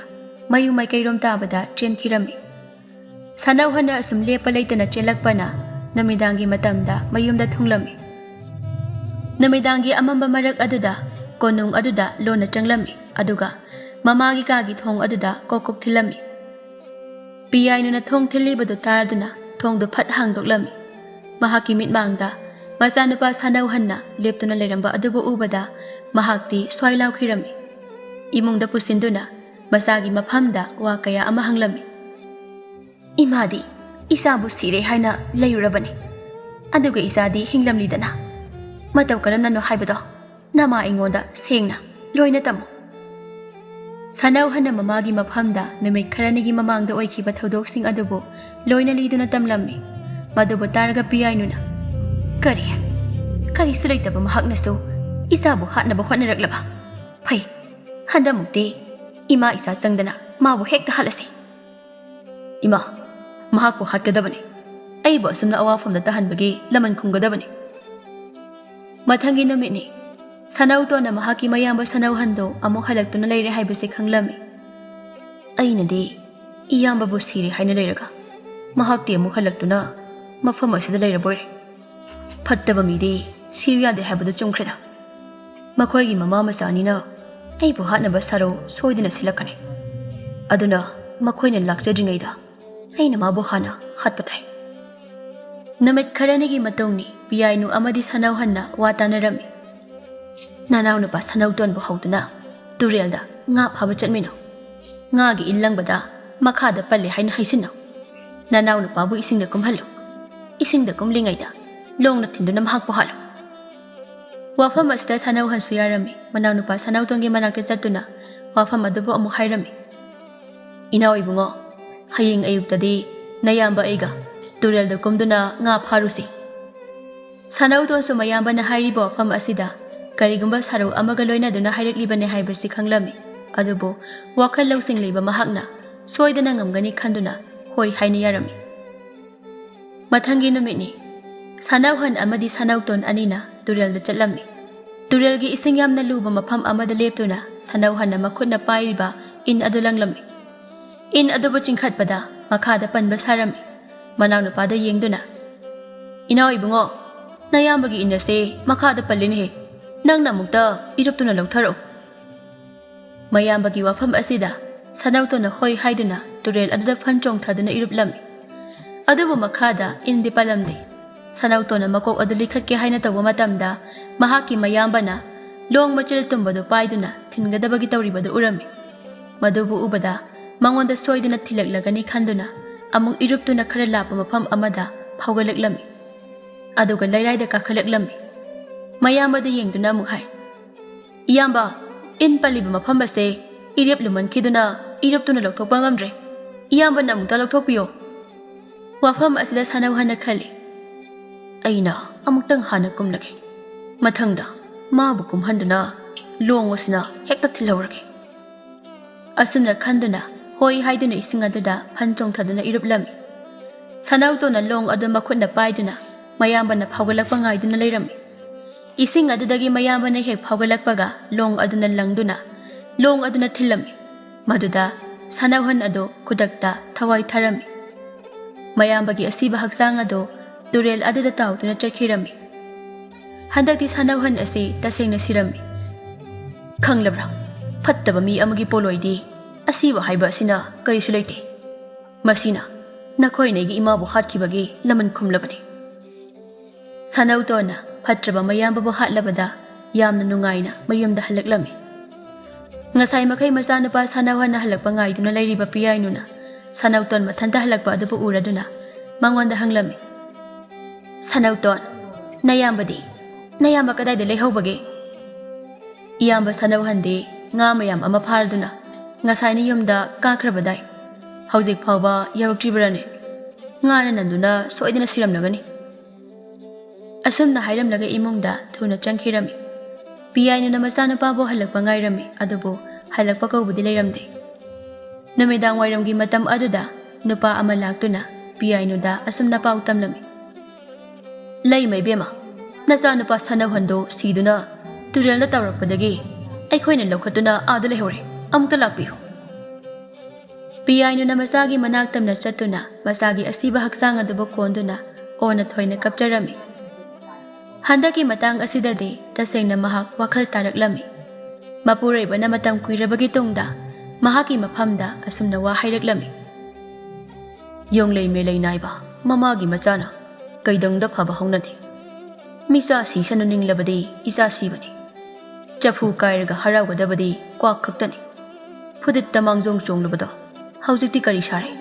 ꯃꯌꯨꯝ ꯃꯥꯏꯀꯩꯔꯣꯝ ꯇꯥꯕꯗ ꯆꯦꯟꯈꯤꯔꯝꯃꯤ꯫ ꯁꯅꯧꯍꯟꯅ ꯑꯁꯨꯝ ꯂꯦꯞꯄ ꯂꯩꯇꯅ ꯆꯦꯜꯂꯛꯄꯅ ꯅꯨꯃꯤꯗꯥꯡꯒꯤ ꯃꯇꯝꯗ ꯃꯌꯨꯝꯗ ꯊꯨꯡꯂꯝꯃꯤ꯫ ꯅꯨꯃꯤꯗꯥꯡꯒꯤ ꯑꯃꯝꯕ ꯃꯔꯛ ꯑꯗꯨꯗ ꯀꯣꯅꯨꯡ ꯑꯗꯨꯗ ꯂꯣꯟꯅ ꯆꯪꯂꯝꯃꯤ, ꯑꯗꯨꯒ ꯃꯃꯥꯒꯤ ꯀꯥꯒꯤ ꯊꯣꯡ ꯑꯗꯨꯗ ꯀꯣꯛ ꯀꯣꯛ ꯊꯤꯜꯂꯝꯃꯤ꯫ ꯄꯤꯌꯥꯏꯅꯨꯅ ꯊꯣꯡ ꯊꯤꯜꯂꯤꯕꯗꯨ ꯇꯥꯗꯨꯅ ꯊꯣꯡꯗꯨ ꯐꯠ ꯍꯥꯡꯗꯣꯛꯂꯝꯃꯤ꯫ ꯃꯍꯥꯛꯀꯤ ꯃꯤꯠꯃꯥꯡꯗ ꯃꯆꯥꯅꯨꯄꯥ ꯁꯥꯅꯧꯍꯟꯅ ꯂꯦꯞꯇꯨꯅ ꯂꯩꯔꯝꯕ ꯑꯗꯨꯕꯨ ꯎꯕꯗ ꯃꯍꯥꯛꯇꯤ ꯁ꯭ꯋꯥꯏ ꯂꯥꯎꯈꯤꯔꯝꯃꯤ꯫ ꯏꯃꯨꯡꯗ ꯄꯨꯁꯤꯟꯗꯨꯅ ꯃꯆꯥꯒꯤ ꯃꯐꯝꯗ ꯋꯥ ꯀꯌꯥ ꯑꯃ ꯍꯪꯂꯝꯃꯤ꯫ "ꯏꯃꯥꯗꯤ ꯏꯆꯥꯕꯨ ꯁꯤꯔꯦ ꯍꯥꯏꯅ ꯂꯩꯔꯨꯔꯕꯅꯤ, ꯑꯗꯨꯒ ꯏꯆꯥꯗꯤ ꯍꯤꯡꯂꯝꯂꯤꯗꯅ꯫ ꯃꯇꯧ ꯀꯔꯝꯅꯅꯣ ꯍꯥꯏꯕꯗꯣ ꯅꯃꯥ ꯑꯩꯉꯣꯟꯗ ꯁꯦꯡꯅ ꯂꯣꯏꯅ ꯇꯝꯃꯨ꯫" ꯁꯥꯅꯧꯍꯟꯅ ꯃꯃꯥꯒꯤ ꯃꯐꯝꯗ ꯅꯨꯃꯤꯠ ꯈꯔꯅꯤꯒꯤ ꯃꯃꯥꯡꯗ ꯑꯣꯏꯈꯤꯕ ꯊꯧꯗꯣꯛꯁꯤꯡ ꯑꯗꯨꯕꯨ ꯂꯣꯏꯅ ꯂꯤꯗꯨꯅ ꯇꯝꯂꯝꯃꯤ꯫ ꯃꯗꯨꯕꯨ ꯇꯥꯔꯒ ꯄꯤꯌꯥꯏꯅꯨꯅ, "ꯀꯔꯤ? ꯀꯔꯤꯁꯨ ꯂꯩꯇꯕ ꯃꯍꯥꯛꯅꯁꯨ ꯏꯆꯥꯕꯨ ꯍꯥꯠꯅꯕ ꯍꯣꯠꯅꯔꯛꯂꯕ? ꯐꯩ, ꯍꯟꯗꯛꯃꯨꯛꯇꯤ ꯏꯃꯥ ꯏꯆꯥ ꯆꯪꯗꯅ ꯃꯥꯕꯨ ꯍꯦꯛꯇ ꯍꯥꯠꯂꯁꯤ꯫" "ꯏꯃꯥ, ꯃꯍꯥꯛꯄꯨ ꯍꯥꯠꯀꯗꯕꯅꯤ꯫ ꯑꯩꯕꯨ ꯑꯁꯨꯝꯅ ꯑꯋꯥꯐꯝꯗ ꯇꯥꯍꯟꯕꯒꯤ ꯂꯃꯟ ꯈꯨꯝꯒꯗꯕꯅꯤ꯫" ꯃꯊꯪꯒꯤ ꯅꯨꯃꯤꯠꯅꯤ꯫ ꯁꯥꯅꯧꯇꯣꯟꯅ ꯃꯍꯥꯛꯀꯤ ꯃꯌꯥꯝꯕ ꯁꯥꯅꯧꯍꯟꯗꯨ ꯑꯃꯨꯛ ꯍꯜꯂꯛꯇꯨꯅ ꯂꯩꯔꯦ ꯍꯥꯏꯕꯁꯤ ꯈꯪꯂꯝꯃꯤ꯫ "ꯑꯩꯅꯗꯤ ꯏꯌꯥꯝꯕꯕꯨ ꯁꯤꯔꯦ ꯍꯥꯏꯅ ꯂꯩꯔꯒ ꯃꯍꯥꯛꯇꯤ ꯑꯃꯨꯛ ꯍꯜꯂꯛꯇꯨꯅ ꯃꯐꯝ ꯑꯁꯤꯗ ꯂꯩꯔꯕꯣꯏꯔꯦ꯫ ꯐꯠꯇꯕ ꯃꯤꯗꯤ ꯁꯤꯌꯨ ꯌꯥꯗꯦ ꯍꯥꯏꯕꯗꯨ ꯆꯨꯝꯈ꯭ꯔꯦꯗ꯫ ꯃꯈꯣꯏꯒꯤ ꯃꯃꯥ ꯃꯆꯥꯅꯤꯅ ꯑꯩꯕꯨ ꯍꯥꯠꯅꯕ ꯁꯥꯔꯧ ꯁꯣꯏꯗꯅ ꯁꯤꯜꯂꯛꯀꯅꯤ꯫ ꯑꯗꯨꯅ ꯃꯈꯣꯏꯅ ꯂꯥꯛꯆꯗ꯭ꯔꯤꯉꯩꯗ ꯑꯩꯅ ꯃꯥꯕꯨ ꯍꯥꯟꯅ ꯍꯥꯠꯄ ꯇꯥꯏ꯫" ꯅꯨꯃꯤꯠ ꯈꯔꯅꯤꯒꯤ ꯃꯇꯨꯡꯅꯤ꯫ ꯄꯤꯌꯥꯏꯅꯨ ꯑꯃꯗꯤ ꯁꯥꯅꯧꯍꯟꯅ ꯋꯥ ꯇꯥꯅꯔꯝꯃꯤ꯫ "ꯅꯅꯥꯎꯅꯨꯄꯥ ꯁꯥꯅꯧꯇꯣꯟꯕꯨ ꯍꯧꯗꯨꯅ ꯇꯨꯔꯦꯜꯗ ꯉꯥ ꯐꯥꯕ ꯆꯠꯃꯤꯟꯅꯧ꯫ ꯉꯥꯒꯤ ꯏꯟ ꯂꯪꯕꯗ ꯃꯈꯥꯗ ꯄꯜꯂꯦ ꯍꯥꯏꯅ ꯍꯥꯏꯁꯤꯟꯅꯧ꯫ ꯅꯅꯥꯎꯅꯨꯄꯥꯕꯨ ꯏꯁꯤꯡꯗ ꯀꯨꯝꯍꯜꯂꯨ꯫ ꯏꯁꯤꯡꯗ ꯀꯨꯝꯂꯤꯉꯩꯗ ꯂꯣꯡꯅ ꯊꯤꯟꯗꯨꯅ ꯃꯍꯥꯛꯄꯨ ꯍꯥꯠꯂꯨ꯫" ꯋꯥꯐꯝ ꯑꯁꯤꯗ ꯁꯥꯅꯧꯍꯟꯁꯨ ꯌꯥꯔꯝꯃꯤ꯫ ꯃꯅꯥꯎꯅꯨꯄꯥ ꯁꯥꯅꯧꯇꯣꯟꯒꯤ ꯃꯅꯥꯛꯇ ꯆꯠꯇꯨꯅ ꯋꯥꯐꯝ ꯑꯗꯨꯕꯨ ꯑꯃꯨꯛ ꯍꯥꯏꯔꯝꯃꯤ꯫ "ꯏꯅꯥꯎ ꯏꯕꯨꯡꯉꯣ, ꯍꯌꯦꯡ ꯑꯌꯨꯛꯇꯗꯤ ꯅꯌꯥꯝꯕ ꯑꯩꯒ ꯇꯨꯔꯦꯜꯗ ꯀꯨꯝꯗꯨꯅ ꯉꯥ ꯐꯥꯔꯨꯁꯤ꯫" ꯁꯥꯅꯧꯇꯣꯟꯁꯨ ꯃꯌꯥꯝꯕꯅ ꯍꯥꯏꯔꯤꯕ ꯋꯥꯐꯝ ꯑꯁꯤꯗ ꯀꯔꯤꯒꯨꯝꯕ ꯁꯥꯔꯧ ꯑꯃꯒ ꯂꯣꯏꯅꯗꯨꯅ ꯍꯥꯏꯔꯛꯂꯤꯕꯅꯤ ꯍꯥꯏꯕꯁꯤ ꯈꯪꯂꯝꯃꯤ꯫ ꯑꯗꯨꯕꯨ ꯋꯥꯈꯜ ꯂꯧꯁꯤꯡ ꯂꯩꯕ ꯃꯍꯥꯛꯅ ꯁꯣꯏꯗꯅ ꯉꯝꯒꯅꯤ ꯈꯟꯗꯨꯅ ꯍꯣꯏ ꯍꯥꯏꯅ ꯌꯥꯔꯝꯃꯤ꯫ ꯃꯊꯪꯒꯤ ꯅꯨꯃꯤꯠꯅꯤ꯫ ꯁꯥꯅꯧꯍꯟ ꯑꯃꯗꯤ ꯁꯥꯅꯧꯇꯣꯟ ꯑꯅꯤꯅ ꯇꯨꯔꯦꯜꯗ ꯆꯠꯂꯝꯃꯤ꯫ ꯇꯨꯔꯦꯜꯒꯤ ꯏꯁꯤꯡ ꯌꯥꯝꯅ ꯂꯨꯕ ꯃꯐꯝ ꯑꯃꯗ ꯂꯦꯞꯇꯨꯅ ꯁꯥꯅꯧꯍꯟꯅ ꯃꯈꯨꯠꯅ ꯄꯥꯏꯔꯤꯕ ꯏꯟ ꯑꯗꯨ ꯂꯪꯂꯝꯃꯤ꯫ ꯏꯟ ꯑꯗꯨꯕꯨ ꯆꯤꯡꯈꯠꯄꯗ ꯃꯈꯥꯗ ꯄꯟꯕ ꯁꯥꯔꯝꯃꯤ꯫ ꯃꯅꯥꯎꯅꯨꯄꯥꯗ ꯌꯦꯡꯗꯨꯅ, "ꯏꯅꯥꯎ ꯏꯕꯨꯡꯉꯣ, ꯅꯌꯥꯝꯕꯒꯤ ꯏꯟ ꯑꯁꯦ ꯃꯈꯥꯗ ꯄꯜꯂꯤꯅꯦꯍꯦ, ꯅꯪꯅ ꯑꯃꯨꯛꯇ ꯏꯔꯨꯞꯇꯨꯅ ꯂꯧꯊꯔꯛꯎ꯫" ꯃꯌꯥꯝꯕꯒꯤ ꯋꯥꯐꯝ ꯑꯁꯤꯗ ꯁꯥꯅꯧꯇꯣꯟꯅ ꯍꯣꯏ ꯍꯥꯏꯗꯨꯅ ꯇꯨꯔꯦꯜ ꯑꯗꯨꯗ ꯐꯟ ꯆꯣꯡꯊꯗꯨꯅ ꯏꯔꯨꯞꯂꯝꯃꯤ꯫ ꯑꯗꯨꯕꯨ ꯃꯈꯥꯗ ꯏꯟꯗꯤ ꯄꯜꯂꯝꯗꯦ꯫ ꯁꯅꯧꯇꯣꯟꯅ ꯃꯀꯣꯛ ꯑꯗꯨ ꯂꯤꯈꯠꯀꯦ ꯍꯥꯏꯅ ꯇꯧꯕ ꯃꯇꯝꯗ, ꯃꯍꯥꯛꯀꯤ ꯃꯌꯥꯝꯕꯅ ꯂꯣꯡ ꯃꯆꯤꯜ ꯇꯨꯝꯕꯗꯨ ꯄꯥꯏꯗꯨꯅ ꯊꯤꯟꯒꯗꯕꯒꯤ ꯇꯧꯔꯤꯕꯗꯨ ꯎꯔꯝꯃꯤ꯫ ꯃꯗꯨꯕꯨ ꯎꯕꯗ ꯃꯉꯣꯟꯗ ꯁꯣꯏꯗꯅ ꯊꯤꯜꯂꯛꯂꯒꯅꯤ ꯈꯟꯗꯨꯅ, ꯑꯃꯨꯛ ꯏꯔꯨꯞꯇꯨꯅ ꯈꯔ ꯂꯥꯞꯄ ꯃꯐꯝ ꯑꯃꯗ ꯐꯥꯎꯒꯠꯂꯛꯂꯝꯃꯤ꯫ ꯑꯗꯨꯒ ꯂꯩꯔꯥꯏꯗ ꯀꯥꯈꯠꯂꯛꯂꯝꯃꯤ꯫ ꯃꯌꯥꯝꯕꯗ ꯌꯦꯡꯗꯨꯅ ꯑꯃꯨꯛ ꯍꯥꯏ, "ꯏꯌꯥꯝꯕ, ꯏꯟ ꯄꯜꯂꯤꯕ ꯃꯐꯝ ꯑꯁꯦ ꯏꯔꯦꯞ ꯂꯨꯃꯟꯈꯤꯗꯨꯅ ꯏꯔꯨꯞꯇꯨꯅ ꯂꯧꯊꯣꯛꯄ ꯉꯝꯗ꯭ꯔꯦ꯫ ꯏꯌꯥꯝꯕꯅ ꯑꯃꯨꯛꯇ ꯂꯧꯊꯣꯛꯄꯤꯌꯣ꯫" ꯋꯥꯐꯝ ꯑꯁꯤꯗ ꯁꯥꯅꯧꯍꯟꯅ ꯈꯜꯂꯤ, "ꯑꯩꯅ ꯑꯃꯨꯛꯇꯪ ꯍꯥꯟꯅ ꯀꯨꯝꯂꯒꯦ꯫ ꯃꯊꯪꯗ ꯃꯥꯕꯨ ꯀꯨꯝꯍꯟꯗꯨꯅ ꯂꯣꯡ ꯑꯁꯤꯅ ꯍꯦꯛꯇ ꯊꯤꯜꯍꯧꯔꯒꯦ꯫" ꯑꯁꯨꯝꯅ ꯈꯟꯗꯨꯅ ꯍꯣꯏ ꯍꯥꯏꯗꯨꯅ ꯏꯁꯤꯡ ꯑꯗꯨꯗ ꯐꯟ ꯆꯣꯡꯊꯗꯨꯅ ꯏꯔꯨꯞꯂꯝꯃꯤ꯫ ꯁꯅꯧꯇꯣꯟꯅ ꯂꯣꯡ ꯑꯗꯨ ꯃꯈꯨꯠꯅ ꯄꯥꯏꯗꯨꯅ ꯃꯌꯥꯝꯕꯅ ꯐꯥꯎꯒꯠꯂꯛꯄ ꯉꯥꯏꯗꯨꯅ ꯂꯩꯔꯝꯃꯤ꯫ ꯏꯁꯤꯡ ꯑꯗꯨꯗꯒꯤ ꯃꯌꯥꯝꯕꯅ ꯍꯦꯛ ꯐꯥꯎꯒꯠꯂꯛꯄꯒ ꯂꯣꯡ ꯑꯗꯨꯅ ꯂꯪꯗꯨꯅ ꯂꯣꯡ ꯑꯗꯨꯅ ꯊꯤꯜꯂꯝꯃꯤ꯫ ꯃꯗꯨꯗ ꯁꯅꯧꯍꯟ ꯑꯗꯨ ꯈꯨꯗꯛꯇ ꯊꯋꯥꯏ ꯊꯥꯔꯝꯃꯤ꯫ ꯃꯌꯥꯝꯕꯒꯤ ꯑꯁꯤꯕ ꯍꯛꯆꯥꯡ ꯑꯗꯨ ꯇꯨꯔꯦꯜ ꯑꯗꯨꯗ ꯇꯥꯎꯗꯨꯅ ꯆꯠꯈꯤꯔꯝꯃꯤ꯫ ꯍꯟꯗꯛꯇꯤ ꯁꯅꯧꯍꯟ ꯑꯁꯤ ꯇꯁꯦꯡꯅ ꯁꯤꯔꯝꯃꯤ꯫ ꯈꯪꯂꯕ꯭ꯔꯥ? ꯐꯠꯇꯕ ꯃꯤ ꯑꯃꯒꯤ ꯄꯣꯠꯂꯣꯏꯗꯤ ꯑꯁꯤꯕ ꯍꯥꯏꯕ ꯑꯁꯤꯅ ꯀꯔꯤꯁꯨ ꯂꯩꯇꯦ꯫ ꯃꯁꯤꯅ ꯅꯈꯣꯏꯅ ꯑꯩꯒꯤ ꯏꯃꯥꯕꯨ ꯍꯥꯠꯈꯤꯕꯒꯤ ꯂꯃꯟ ꯈꯨꯝꯂꯕꯅꯤ꯫ ꯁꯅꯧꯇꯣꯟꯅ ꯐꯠꯇ꯭ꯔꯕ ꯃꯌꯥꯝꯕꯕꯨ ꯍꯥꯠꯂꯕꯗ ꯌꯥꯝꯅ ꯅꯨꯡꯉꯥꯏꯅ ꯃꯌꯨꯝꯗ ꯍꯜꯂꯛꯂꯝꯃꯤ꯫ ꯉꯁꯥꯏ ꯃꯈꯩ ꯃꯆꯥꯅꯨꯄꯥ ꯁꯅꯧꯍꯟꯅ ꯍꯜꯂꯛꯄ ꯉꯥꯏꯗꯨꯅ ꯂꯩꯔꯤꯕ ꯄꯤꯌꯥꯏꯅꯨꯅ ꯁꯅꯧꯇꯣꯟ ꯃꯊꯟꯇ ꯍꯜꯂꯛꯄ ꯑꯗꯨꯕꯨ ꯎꯔꯗꯨꯅ ꯃꯉꯣꯟꯗ ꯍꯪꯂꯝꯃꯤ, "ꯁꯅꯧꯇꯣꯟ, ꯅꯌꯥꯝꯕꯗꯤ? ꯅꯌꯥꯝꯕ ꯀꯗꯥꯏꯗ ꯂꯩꯍꯧꯕꯒꯦ?" "ꯏꯌꯥꯝꯕ ꯁꯅꯧꯍꯟꯗꯤ ꯉꯥ ꯃꯌꯥꯝ ꯑꯃ ꯐꯥꯔꯗꯨꯅ ꯉꯁꯥꯏꯅ ꯌꯨꯝꯗ ꯀꯥꯈ꯭ꯔꯕꯗꯥꯏ꯫ ꯍꯧꯖꯤꯛ ꯐꯥꯎꯕ ꯌꯧꯔꯛꯇ꯭ꯔꯤꯕ꯭ꯔꯅꯦ? ꯉꯥꯅ ꯅꯟꯗꯨꯅ ꯁꯣꯏꯗꯅ ꯁꯤꯔꯝꯂꯒꯅꯤ꯫" ꯑꯁꯨꯝꯅ ꯍꯥꯏꯔꯝꯂꯒ ꯏꯃꯨꯡꯗ ꯊꯨꯅ ꯆꯪꯈꯤꯔꯝꯃꯤ꯫ ꯄꯤꯌꯥꯏꯅꯨꯅ ꯃꯆꯥꯅꯨꯄꯥꯕꯨ ꯍꯜꯂꯛꯄ ꯉꯥꯏꯔꯝꯃꯤ, ꯑꯗꯨꯕꯨ ꯍꯜꯂꯛꯄ ꯀꯧꯕꯗꯤ ꯂꯩꯔꯝꯗꯦ꯫ ꯅꯨꯃꯤꯗꯥꯡ ꯋꯥꯏꯔꯝꯒꯤ ꯃꯇꯝ ꯑꯗꯨꯗ ꯅꯨꯄꯥ ꯑꯃ ꯂꯥꯛꯇꯨꯅ ꯄꯤꯌꯥꯏꯅꯨꯗ ꯑꯁꯨꯝꯅ ꯄꯥꯎ ꯇꯝꯂꯝꯃꯤ, "ꯂꯩꯃ ꯏꯕꯦꯝꯃ, ꯅꯆꯥꯅꯨꯄꯥ ꯁꯅꯧꯍꯟꯗꯣ ꯁꯤꯗꯨꯅ ꯇꯨꯔꯦꯜꯗ ꯇꯥꯎꯔꯛꯄꯗꯒꯤ ꯑꯩꯈꯣꯏꯅ ꯂꯧꯈꯠꯇꯨꯅ ꯑꯥꯗ ꯂꯩꯍꯧꯔꯦ꯫ ꯑꯃꯨꯛꯇ ꯂꯥꯛꯄꯤꯌꯨ꯫" ꯄꯤꯌꯥꯏꯅꯨꯅ ꯃꯆꯥꯒꯤ ꯃꯅꯥꯛ ꯇꯝꯅ ꯆꯠꯇꯨꯅ ꯃꯆꯥꯒꯤ ꯑꯁꯤꯕ ꯍꯛꯆꯥꯡ ꯑꯗꯨꯕꯨ ꯀꯣꯟꯗꯨꯅ ꯑꯣꯟꯅ ꯊꯣꯏꯅ ꯀꯞꯆꯔꯝꯃꯤ꯫ ꯍꯟꯗꯛꯀꯤ ꯃꯇꯥꯡ ꯑꯁꯤꯗꯗꯤ ꯇꯁꯦꯡꯅ ꯃꯍꯥꯛ ꯋꯥꯈꯜ ꯇꯥꯔꯛꯂꯝꯃꯤ꯫ ꯃꯄꯨꯔꯣꯏꯕꯅ ꯃꯇꯝ ꯀꯨꯏꯔꯕꯒꯤ ꯇꯨꯡꯗ ꯃꯍꯥꯛꯀꯤ ꯃꯐꯝꯗ ꯑꯁꯨꯝꯅ ꯋꯥ ꯍꯥꯏꯔꯛꯂꯝꯃꯤ, "ꯌꯣꯡꯂꯩ ꯃꯦꯂꯩ ꯅꯥꯏꯕ ꯃꯃꯥꯒꯤ ꯃꯆꯥꯅ ꯀꯩꯗꯧꯅꯨꯡꯗ ꯐꯕ ꯍꯧꯅꯗꯦ꯫ ꯃꯤꯆꯥ ꯁꯤꯁꯅꯨ ꯅꯤꯡꯂꯕꯗꯤ ꯏꯆꯥ ꯁꯤꯕꯅꯤ꯫ ꯆꯐꯨ ꯀꯥꯏꯔꯒ ꯍꯔꯥꯎꯒꯗꯕꯗꯤ ꯀ꯭ꯋꯥꯛ ꯈꯛꯇꯅꯤ꯫ ꯐꯨꯗꯤꯠꯇ ꯃꯥꯡꯖꯣꯡ ꯆꯣꯡꯂꯨꯕꯗꯣ ꯍꯧꯖꯤꯛꯇꯤ ꯀꯔꯤ ꯁꯥꯔꯦ?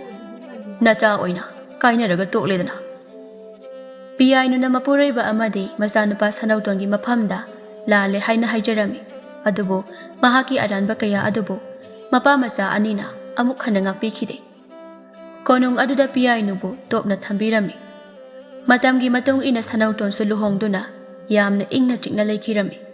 ꯅꯆꯥ ꯑꯣꯏꯅ ꯀꯥꯏꯅꯔꯒ ꯇꯣꯛꯂꯦꯗꯅ꯫ ꯄꯤꯌꯥꯏꯅꯨꯅ ꯃꯄꯨꯔꯣꯏꯕ ꯑꯃꯗꯤ ꯃꯆꯥꯅꯨꯄꯥ ꯁꯅꯧꯇꯣꯟꯒꯤ ꯃꯐꯝꯗ ꯂꯥꯜꯂꯦ ꯍꯥꯏꯅ ꯍꯥꯏꯖꯔꯝꯃꯤ꯫ ꯑꯗꯨꯕꯨ ꯃꯍꯥꯛꯀꯤ ꯑꯔꯥꯟꯕ ꯀꯌꯥ ꯑꯗꯨꯕꯨ ꯃꯄꯥ ꯃꯆꯥ ꯑꯅꯤꯅ ꯑꯃꯨꯛ ꯍꯟꯅ ꯉꯥꯛꯄꯤꯈꯤꯗꯦ꯫ ꯀꯣꯅꯨꯡ ꯑꯗꯨꯗ ꯄꯤꯌꯥꯏꯅꯨꯕꯨ ꯇꯣꯞꯅ ꯊꯝꯕꯤꯔꯝꯃꯤ꯫ ꯃꯇꯝꯒꯤ ꯃꯇꯨꯡ ꯏꯟꯅ ꯁꯅꯧꯇꯣꯟꯁꯨ ꯂꯨꯍꯣꯡꯗꯨꯅ ꯌꯥꯝꯅ ꯏꯪꯅ ꯆꯤꯛꯅ ꯂꯩꯈꯤꯔꯝꯃꯤ꯫